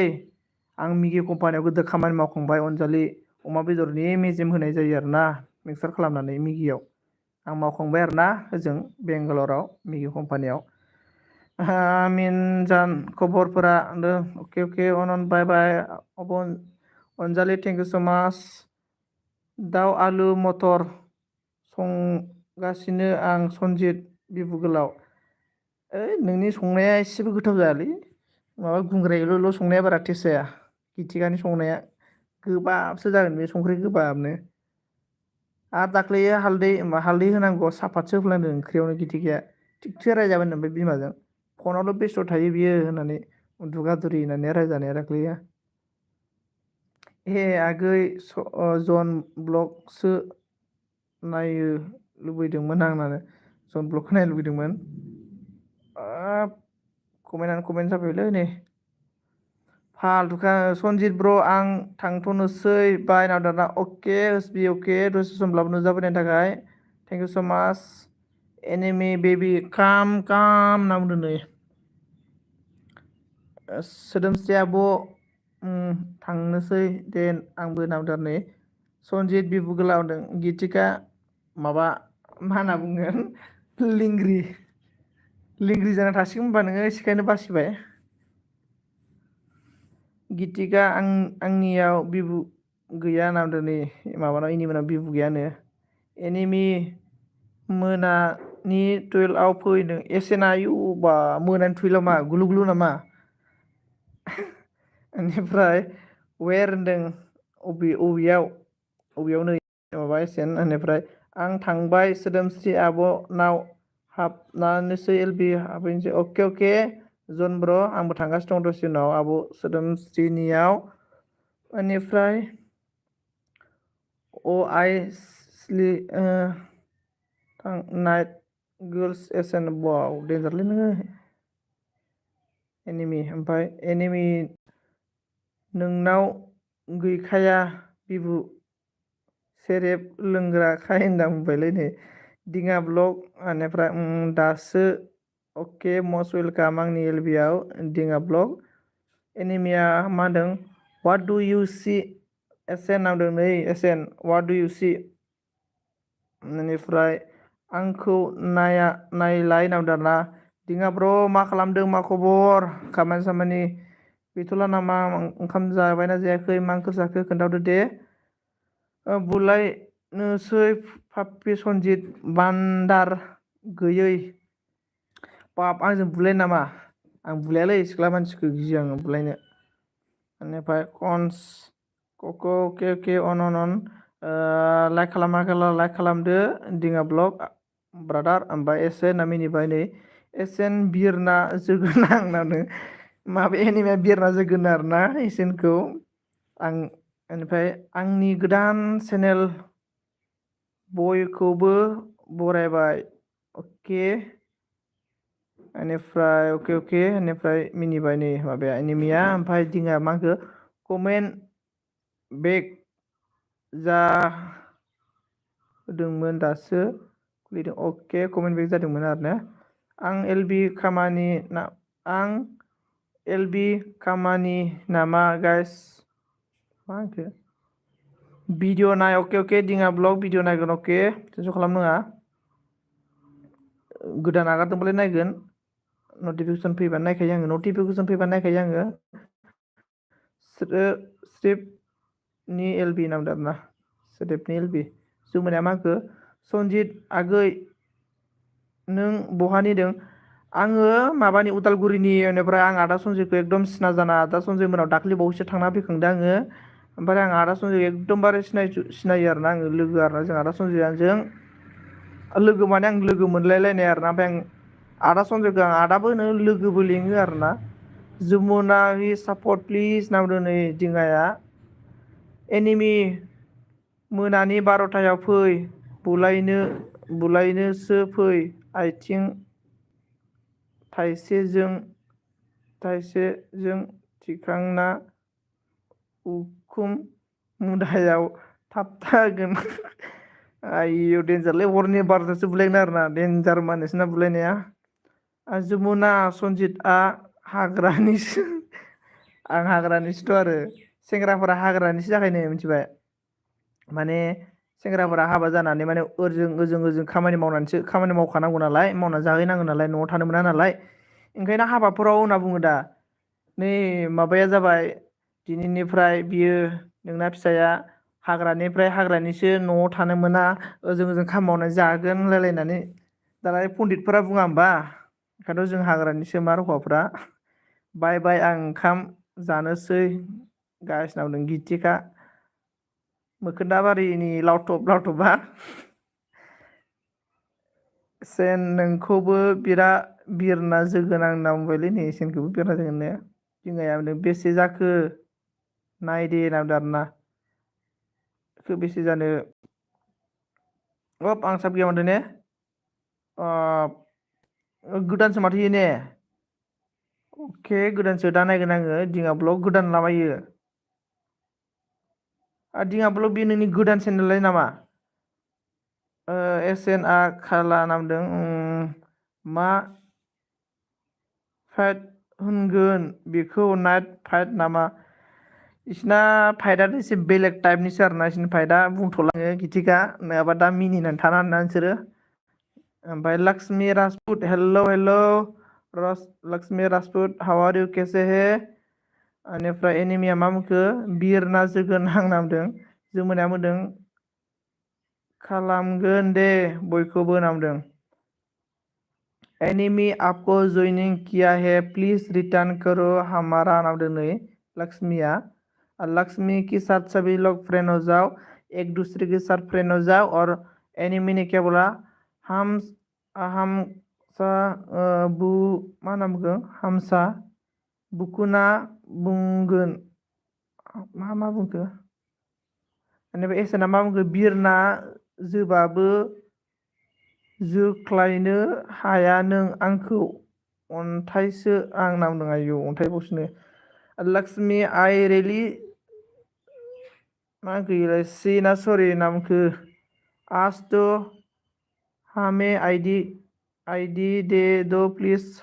आं मिगि कम्पानियाव गोदो खामानि मावखांबाय अनजालि अमा बेदरनि मेजेम होनाय जायो आरोना मिक्सार खालामनानै मिगियाव आं मावखांबाय आरोना ओजों बेंगालराव मिगि कम्पानियाव मिनजान खबरफोरा अके अके अनन बाय बाय अनजालि थेंक इउ स' माच दाउ आलु मटर संगासिनो आं सनजित बिबु गोलाव ओइ नोंनि संनाया एसेबो गोथाव जायालै माबा गुंग्रायल'ल' संनाया बारा टेस्ट जाया गिथिगानि संनाया गोबाबसो जागोन बे संख्रि गोबाबनो आरो दाख्लैयो हालदै होनांगौ साफातसो होफ्लांदों ओंख्रियावनो गिथिगाया थिगसे रायजाबाय होनदों बे बिमाजों फनावल' बेस्थ' थायो बियो होननानै उन्दुगादुरि होननानै रायजानाया दाख्लैयो हे आगै जन ब्लगसो नायनो लुबैदोंमोन आं होननानै जन ब्लगखौ नायनो लुबैदोंमोन कमेन्टआनो कमेन्ट जाबायलै नै फालथुखा सनजित ब्र आं थांथ'नोसै बाय नाव दाना अके एसबि अके दसे समब्लाबो नुजाफैनायनि थाखाय थेंक इउ स' माच एनिमि बेबि काम होनना बुंदों नै सोदोमस्रि आब' थांनोसै दे आंबो नावदार नै सनजित बिबु गोलाव होनदों गितिका माबा मा होनना बुंगोन लिंग्रि जाना थासिगोन होनबा नोङो सिखायनो बासिबाय गितिका आंनियाव बिबु गैया होनना बुंदों नै माबानाव एनिमिनाव बिबु गैयानो एनिमि मोनानि 12आव फैदों एसेना आयु बा मोनानि 12आव मा गुलु गुलु नामा बेनिफ्राय वेर होनदों अबेयाव नै माबा एसेन बेनिफ्राय आं थांबाय सोदोमस्रि आब'नाव हाबनानैसै एलबि हाबहैनोसै अके अके जन ब्र आंबो थांगासिनो दं दसे उनाव आब' सोदोमस्रिनियाव बेनिफ्राय आइ स्लि नाइट गर्ल्स एस एन वाव डेन्जारलै नोङो एनिमि ओमफ्राय एनिमि नोंनाव गैखाया बिबु सेरेब लोंग्राखाय होनना बुंबायलै नै दिङा ब्लग बेनिफ्राय दासो अके मस्ट वेलकाम आंनि एलबिआव दिङा ब्लग एनिमिया मा होनदों वाट डु इउ सि एसेन नांदों नै एसेन वाट डु इउ सि बेनिफ्राय आंखौ नायलाय नांदों आरोना दिङा ब्र मा खालामदों मा खबर खामानि सामानि गैथ'ला नामा ओंखाम जाबायना जायाखै मा ओंख्रि जाखो खोन्थाहरदो दे बुलायनोसै पाप्पि सनजित बान्दार गैयै बाब आंजों बुलाय नामा आं बुलायालै सिख्ला मानसिखौ गियो आङो बुलायनो बेनिफ्राय कन्स कक' अके अके अन लाइक खालामाखैला लाइक खालामदो दिङा ब्लग ब्रादार ओमफ्राय एसे होनना मिनिबाय नै एसेन बिरना जोगोन आं होननानै माबा एनिमिया बिरना जोगोन आरोना एसेनखौ आं बेनिफ्राय आंनि गोदान चेनेल बयखौबो बरायबाय अके बेनिफ्राय अके अके बेनिफ्राय मिनिबाय नै माबाया एनिमिया ओमफ्राय दिङा मा होनखो कमेन्ट बेक जा होदोंमोन दासो खुलिदों अके कमेन्ट बेक जादोंमोन आरोना आं एलबि खामानि नामा गाइस मा होनखो भिडिअ नाय अके अके दिङा ब्लग भिडिअ नायगोन अके टेनसन खालामनाङा गोदान आगारदोंबालाय नायगोन नटिफिकेसन फैबानो नायखायो आङो स्रिपनि एलबि नांदों आरोना सोदोबनि एलबि जुमोनाया मा होनखो सनजित आगै नों बहानि दों आङो माबानि उदालगुरिनि बेनिफ्राय आं आदा सनजितखौ एकदम सिना जाना आदा सनजय मोनाव दाख्लै बावैसो थांना फैखांदों आङो ओमफ्राय आं आदा सनजितखौ एकदमबारे सिनायो आरोना आङो लोगो आरोना जों आदा सनजितजों लोगो माने आं लोगो मोनलायलायनाय आरोना ओमफ्राय आदा सनजयखौ आं आदाबो होनो लोगोबो लिङो आरोना। जमुना हि सापर्ट प्लिज नामदों नै दिङाया। एनिमि मोनानि 12थायाव फै बुलायनोसो फै आथिं थाइसेजों थिखांना उखुम मुदायाव थाबथागोन। आइय' देनजारलै हरनि 12थासो बुलायगोन आरोना देनजार मा नोंसोरना बुलायनाया। जमुना सनजितआ हाग्रानिसो आं हाग्रानिसोथ' आरो सेंग्राफोरा हाग्रानिसो जाखायनो मिथिबाय। माने सेंग्राफोरा हाबा जानानै माने ओजों खामानि मावखानांगौ नालाय मावना जाहैनांगौ नालाय न'आव थानो मोना नालाय ओंखायनो हाबाफोराव होनना बुङो दा नै माबाया जाबाय दिनैनिफ्राय बियो नोंना फिसाया हाग्रानिफ्राय हाग्रानिसो न'आव थानो मोना ओजों खामानि मावनानै जागोन रायलायनानै दालाय पण्डितफोरा बुङा होमबा ओंखायनोथ' जों हाग्रानिसो मार हौवाफ्रा बाय बाय आं ओंखाम जानोसै गासिनाव नों गिथिखा मोखोन्दा बारिनि लावथब लावथबा सेन नोंखौबो बिरना जोगोन आं होनना बुंबायलै नै सेनखौबो बिरना जोगोन ने दिङाया बेसे जाखो नायदे होनना बुंदों आरोना बेसे जानो अफ आं सात गैया माथो ने गोदानसो माथो इयो ने अके गोदानसो दा नायगोन आङो दिङा ब्लग गोदान लागायो दिङा ब्लग बे नोंनि गोदान चेनेललाय नामा एस एन आ खाला नामदों मा फाइट होनगोन बेखौ नाइट फाइट नामा बिसिना फाइटआथ' एसे बेलेग टाइपनिसो आरोना बिसोरनि फाइटआ बुंथ'लाङो गिथिखा नङाबा दा मिनिनानै थानो हानाय नङा नोंसोरो ओमफ्राय Lakshmi Rajput hello hello Lakshmi Rajput how are you कैसे है बेनिफ्राय एनिमिया मा बुंखो बिरना जोगोन आं नामदों जोमोनाया बुंदों खालामगोन दे बयखौबो नामदों एनिमी आपको ज्वाइनिंग किया है प्लीज रिटर्न करो हमारा नामदों नै लक्ष्मिया लक्ष्मी के साथ सभी लोग फ्रेंड हो जाओ एक दूसरे के साथ फ्रेंड हो जाओ और एनिमी ने क्या बोला हम सा बु मा होनना बुंगोन हामसा बुकुना बुंगोन मा बुंखो बेनिफ्राय एसएनआ मा बुंखो बिरना जोबाबो जोख्लायनो हाया नों आंखौ अन्थाइसो आं नामदों आयौ अन्थाइबावसोनो लक्ष्मि आइ रियेलि मा गैला सि ना सरि होनना बुंखो आज तो हमें आईडी दे दो प्लीज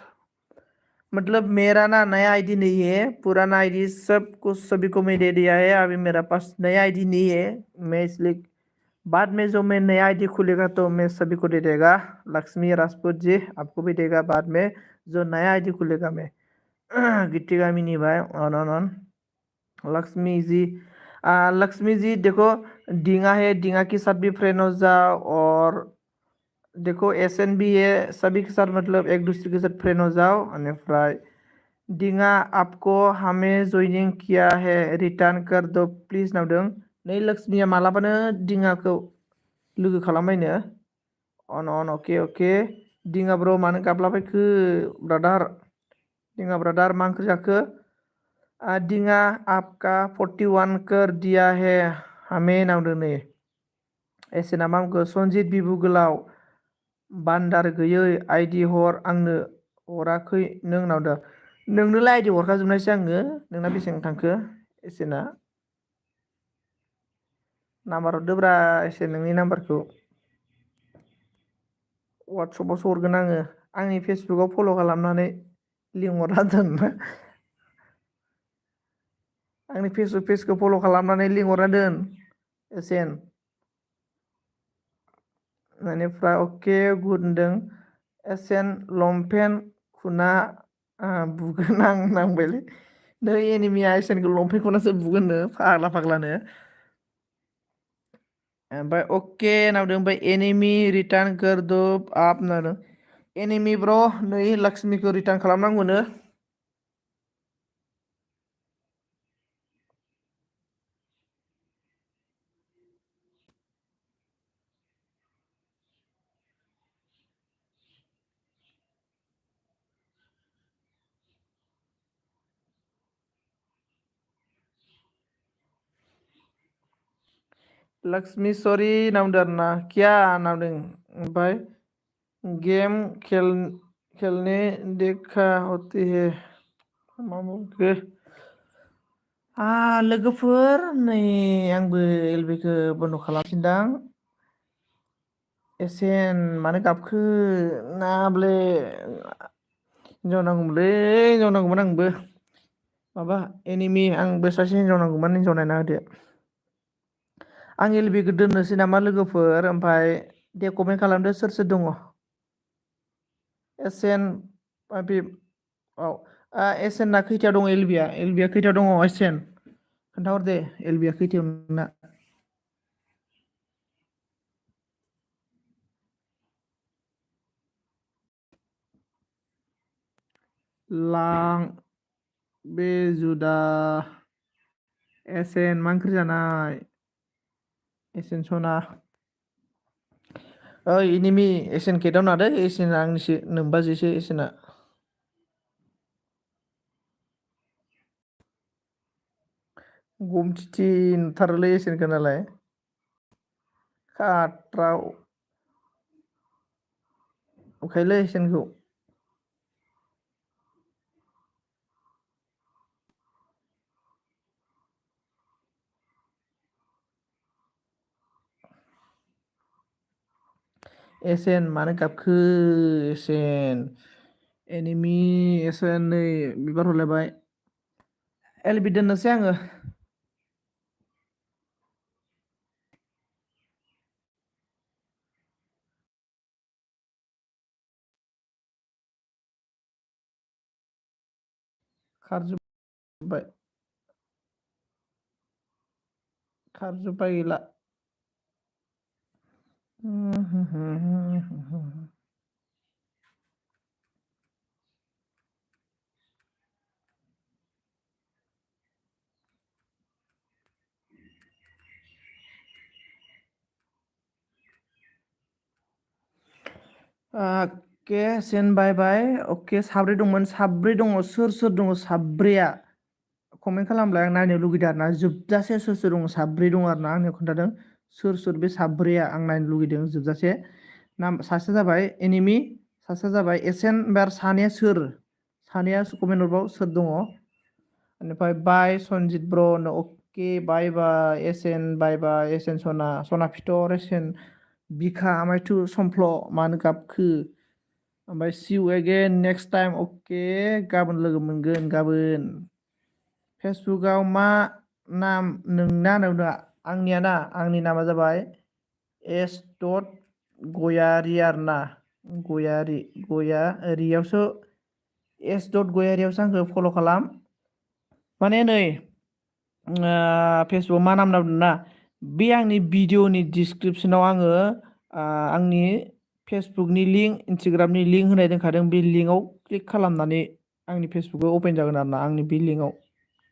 मतलब मेरा ना नया आईडी नहीं है पुराना आईडी सब कुछ सभी को मैं दे दिया है अभी मेरा पास नया आईडी नहीं है मैं इसलिए बाद में जो मैं नया आईडी खुलेगा तो मैं सभी को दे देगा लक्ष्मी राजपूत जी आपको भी देगा बाद में जो नया आईडी खुलेगा मैं गिट्टी mini Bhai on Lakshmi ji देखो डींगा है डींगा के साथ भी फ्रेंड हो जाओ और देखो एसएन भी है सभी के साथ मतलब एक दूसरे के साथ फ्रेंड हो जाओ अनिफ्राय दिङा आपको हमें जइनिं किया है रिटार्न कर दो प्लिज नावदों नै लक्ष्मिया मालाबानो दिङाखौ लोगो खालामबायनो अन अके दिङा ब्र मानो गाबलाबायखो ब्रादार दिङा ब्रादार मा ओंख्रि जाखो दिङा आपका 41 कर दिया है हमें नावदों नै एसेना मा बुंखो सनजित बिबु गोलाव बान्दार गैयै आइदि हर आंनो हराखै नों नावदों नोंनोलाय आइदि हरखाजोबनायसै आङो नोंना बेसेबां थांखो एसेना नाम्बार हरदोब्रा एसे नोंनि नाम्बारखौ वाट्सएपावसो हरगोन आङो आंनि फेसबुकआव फल' खालामनानै लिंहरना दोन आंनि फेसबुक पेजखौ फल' खालामनानै लिंहरना दोन एसेन बेनिफ्राय अके गुड होनदों एसेन लंपेन्ट खुना बुगोन आं नांबायलै नै एनिमिया एसेनखौ लंपेन्ट खुनासो बुगोननो फाग्लानो ओमफ्राय अके नावदों ओमफ्राय एनिमि रिटार्न कर दो आप नावदों एनिमि ब्र नै लक्ष्मिखौ रिटार्न खालामनांगौनो लक्ष्मीश्वरी नामदों आरोना क्या नामदों ओमफ्राय गेम खेलने देखा होती है मा बुंखो लोगोफोर नै आंबो एलबिखौ बन्द' खालामफिनदां एसेन मानो गाबखो नाब्ले हिनजाव नांगौमोनलै हिनजाव नांगौमोन आंबो माबा एनिमि आंबो सासे हिनजाव नांगौमोन हिनजाव नायना होदो आं एलबिखौ दोननोसै नामा लोगोफोर ओमफ्राय दे कमेन्ट खालामदो सोर सोर दङ एसेन औ एसएनना खैथायाव दङ एलबिया खैथायाव दङ एसएन खोन्थाहर दे एलबिया खैथायाव नोंना लां बे जुदा एसेन मा ओंख्रि जानाय एसेन सना ओइ एनिमि एसेन केटाव नादै एसेना आंनिसो नोमबाजैसो एसेना गमथिथि नुथारोलै एसेनखो नालाय खाट्राव नुखायोलै एसेनखौ एसेन मानो गाबखो एसेन एनिमि एसेन नै बिबार हरलायबाय एलबि दोननोसै आङो खारजोब्बाय गैला अके सेन बाय अके साब्रै दङ सोर दङ साब्रैया कमेन्ट खालामलाय आं नायनो लुगैदों आरो ना जोबजासे सोर दङ साब्रै दङ आरो ना आंनो खोन्थादों सोर बे साब्रैया आं नायनो लुगैदों जोबजासे नाम सासेया जाबाय एनिमि सासेया जाबाय एसेन ओमफ्राय सानैया सोर सानैया कमेन्ट हरबाव सोर दङ बेनिफ्राय बाय सनजित ब्र अके बाय एसेन सना फिथर एसेन बिखा आमायथु समफ्ल मानो गाबखो ओमफ्राय सिउ एगेन नेक्स्ट टाइम अके गाबोन लोगो मोनगोन गाबोन फेसबुकआव मा नाम नोंना होनदों आंनि नामा जाबाय एस डट गयारि आरोना गयारियावसो एस डट गयारियावसो आंखौ फल' खालाम माने नै फेसबुक मा नाम बुंदोंना बे आंनि भिडिअनि डिसक्रिपसनाव आङो आंनि फेसबुकनि लिंक इन्सटाग्रामनि लिंक होनाय दोनखादों बे लिंकआव क्लिक खालामनानै आंनि फेसबुकआव अपेन जागोन आरो ना आंनि बे लिंकआव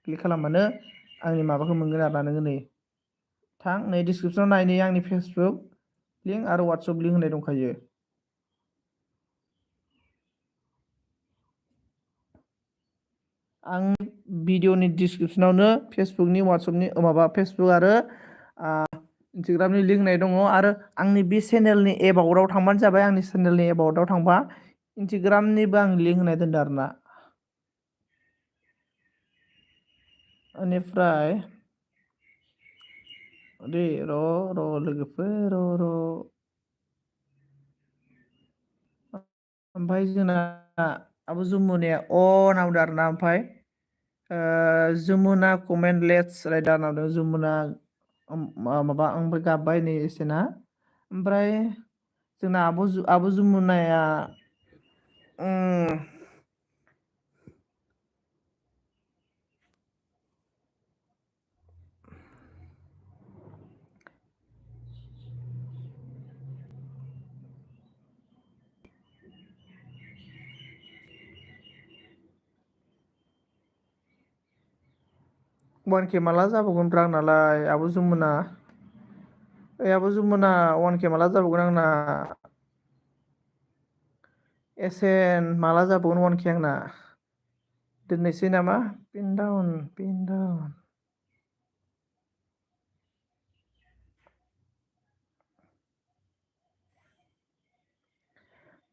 क्लिक खालामबानो आंनि माबाखौ मोनगोन आरोना नोङो नै थां नै डिसक्रिपसनाव नायनै आंनि फेसबुक लिंक आरो वाट्सएप लिंक होनाय दंखायो आं भिडिअनि डिसक्रिपसनावनो फेसबुकनि वाट्सएपनि माबा फेसबुक आरो इन्सटाग्रामनि लिंक होनाय दङ आरो आंनि बे चेनेलनि एबाउटआव थांबानो जाबाय आंनि चेनेलनि एबाउटआव थांबा इन्सटाग्रामनिबो आं लिंक होनाय दोनदों आरोना बेनिफ्राय दे र' लोगोफोर र' ओमफ्राय जोंना आब' जुमुनाया नामदों आरोना ओमफ्राय जमुना कमेन्ट लेट्स राइटार नामदों जमुना माबा ओमफ्राय गाबबाय नै एसेना ओमफ्राय जोंना आब' जुमुनाया वान के माला जाबावगोनब्रा आंनालाय आब' जुमुना ओइ आब' जुमुना वान के माला जाबावगोन आंना एसेन माला जाबावगोन वान के आंना दोननोसै नामा पिन डाउन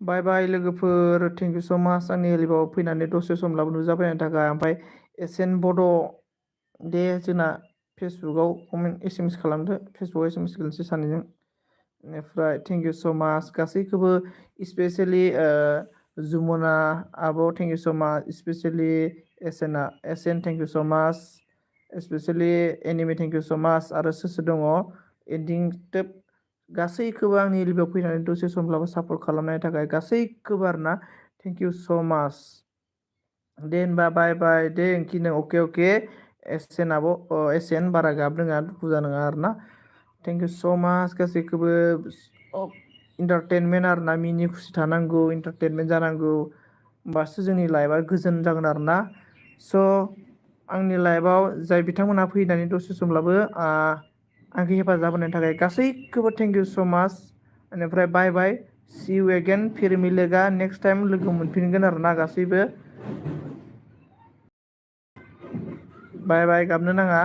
बाय बाय लोगोफोर, थेंक इउ स' माच आंनि लाइभआव फैनानै दसे समब्लाबो नुजाफैनायनि थाखाय। ओमफ्राय एसेन बड' दे जोंना फेसबुकआव कमेन्ट एस खालामदो, फेसबुकआव एस गेलेनोसै सानैजों। बेनिफ्राय थेंक इउ स' माच गासैखौबो, स्पेसियेलि जुमुना आब' थेंक इउ स' माच, स्पेसियेलि एसेन थेंक इउ स' माच, स्पेसियेलि एनिमि थेंक इउ स' माच, आरो सोर दङ एन्डिं टेप गासैखौबो आंनि लाइभआव फैनानै दसे समब्लाबो सापर्ट खालामनायनि थाखाय गासैखौबो आरोना थेंक इउ स' माच। दे होनबा बाय बाय दे नों अके अके एसेन आब' एसेन बारा गाबनाङा दुखु जानाङा आरोना। थेंक इउ स' माच गासैखौबो। इन्टारटेनमेन्ट आरोना, मिनि खुसि थानांगौ, इन्टारटेनमेन्ट जानांगौ, होमबासो जोंनि लाइफआ गोजोन जागोन आरोना। स' आंनि लाइफआव जाय बिथांमोनहा फैनानै दसे समब्लाबो आंखौ हेफाजाब होनायनि थाखाय गासैखौबो थेंक इउ स' माच। बेनिफ्राय बाय बाय, सि इउ एगेन, फिर मिलेगा, नेक्स्ट टाइम लोगो मोनफिनगोन आरोना गासैबो। बाय बाय, गाबनो नाङा।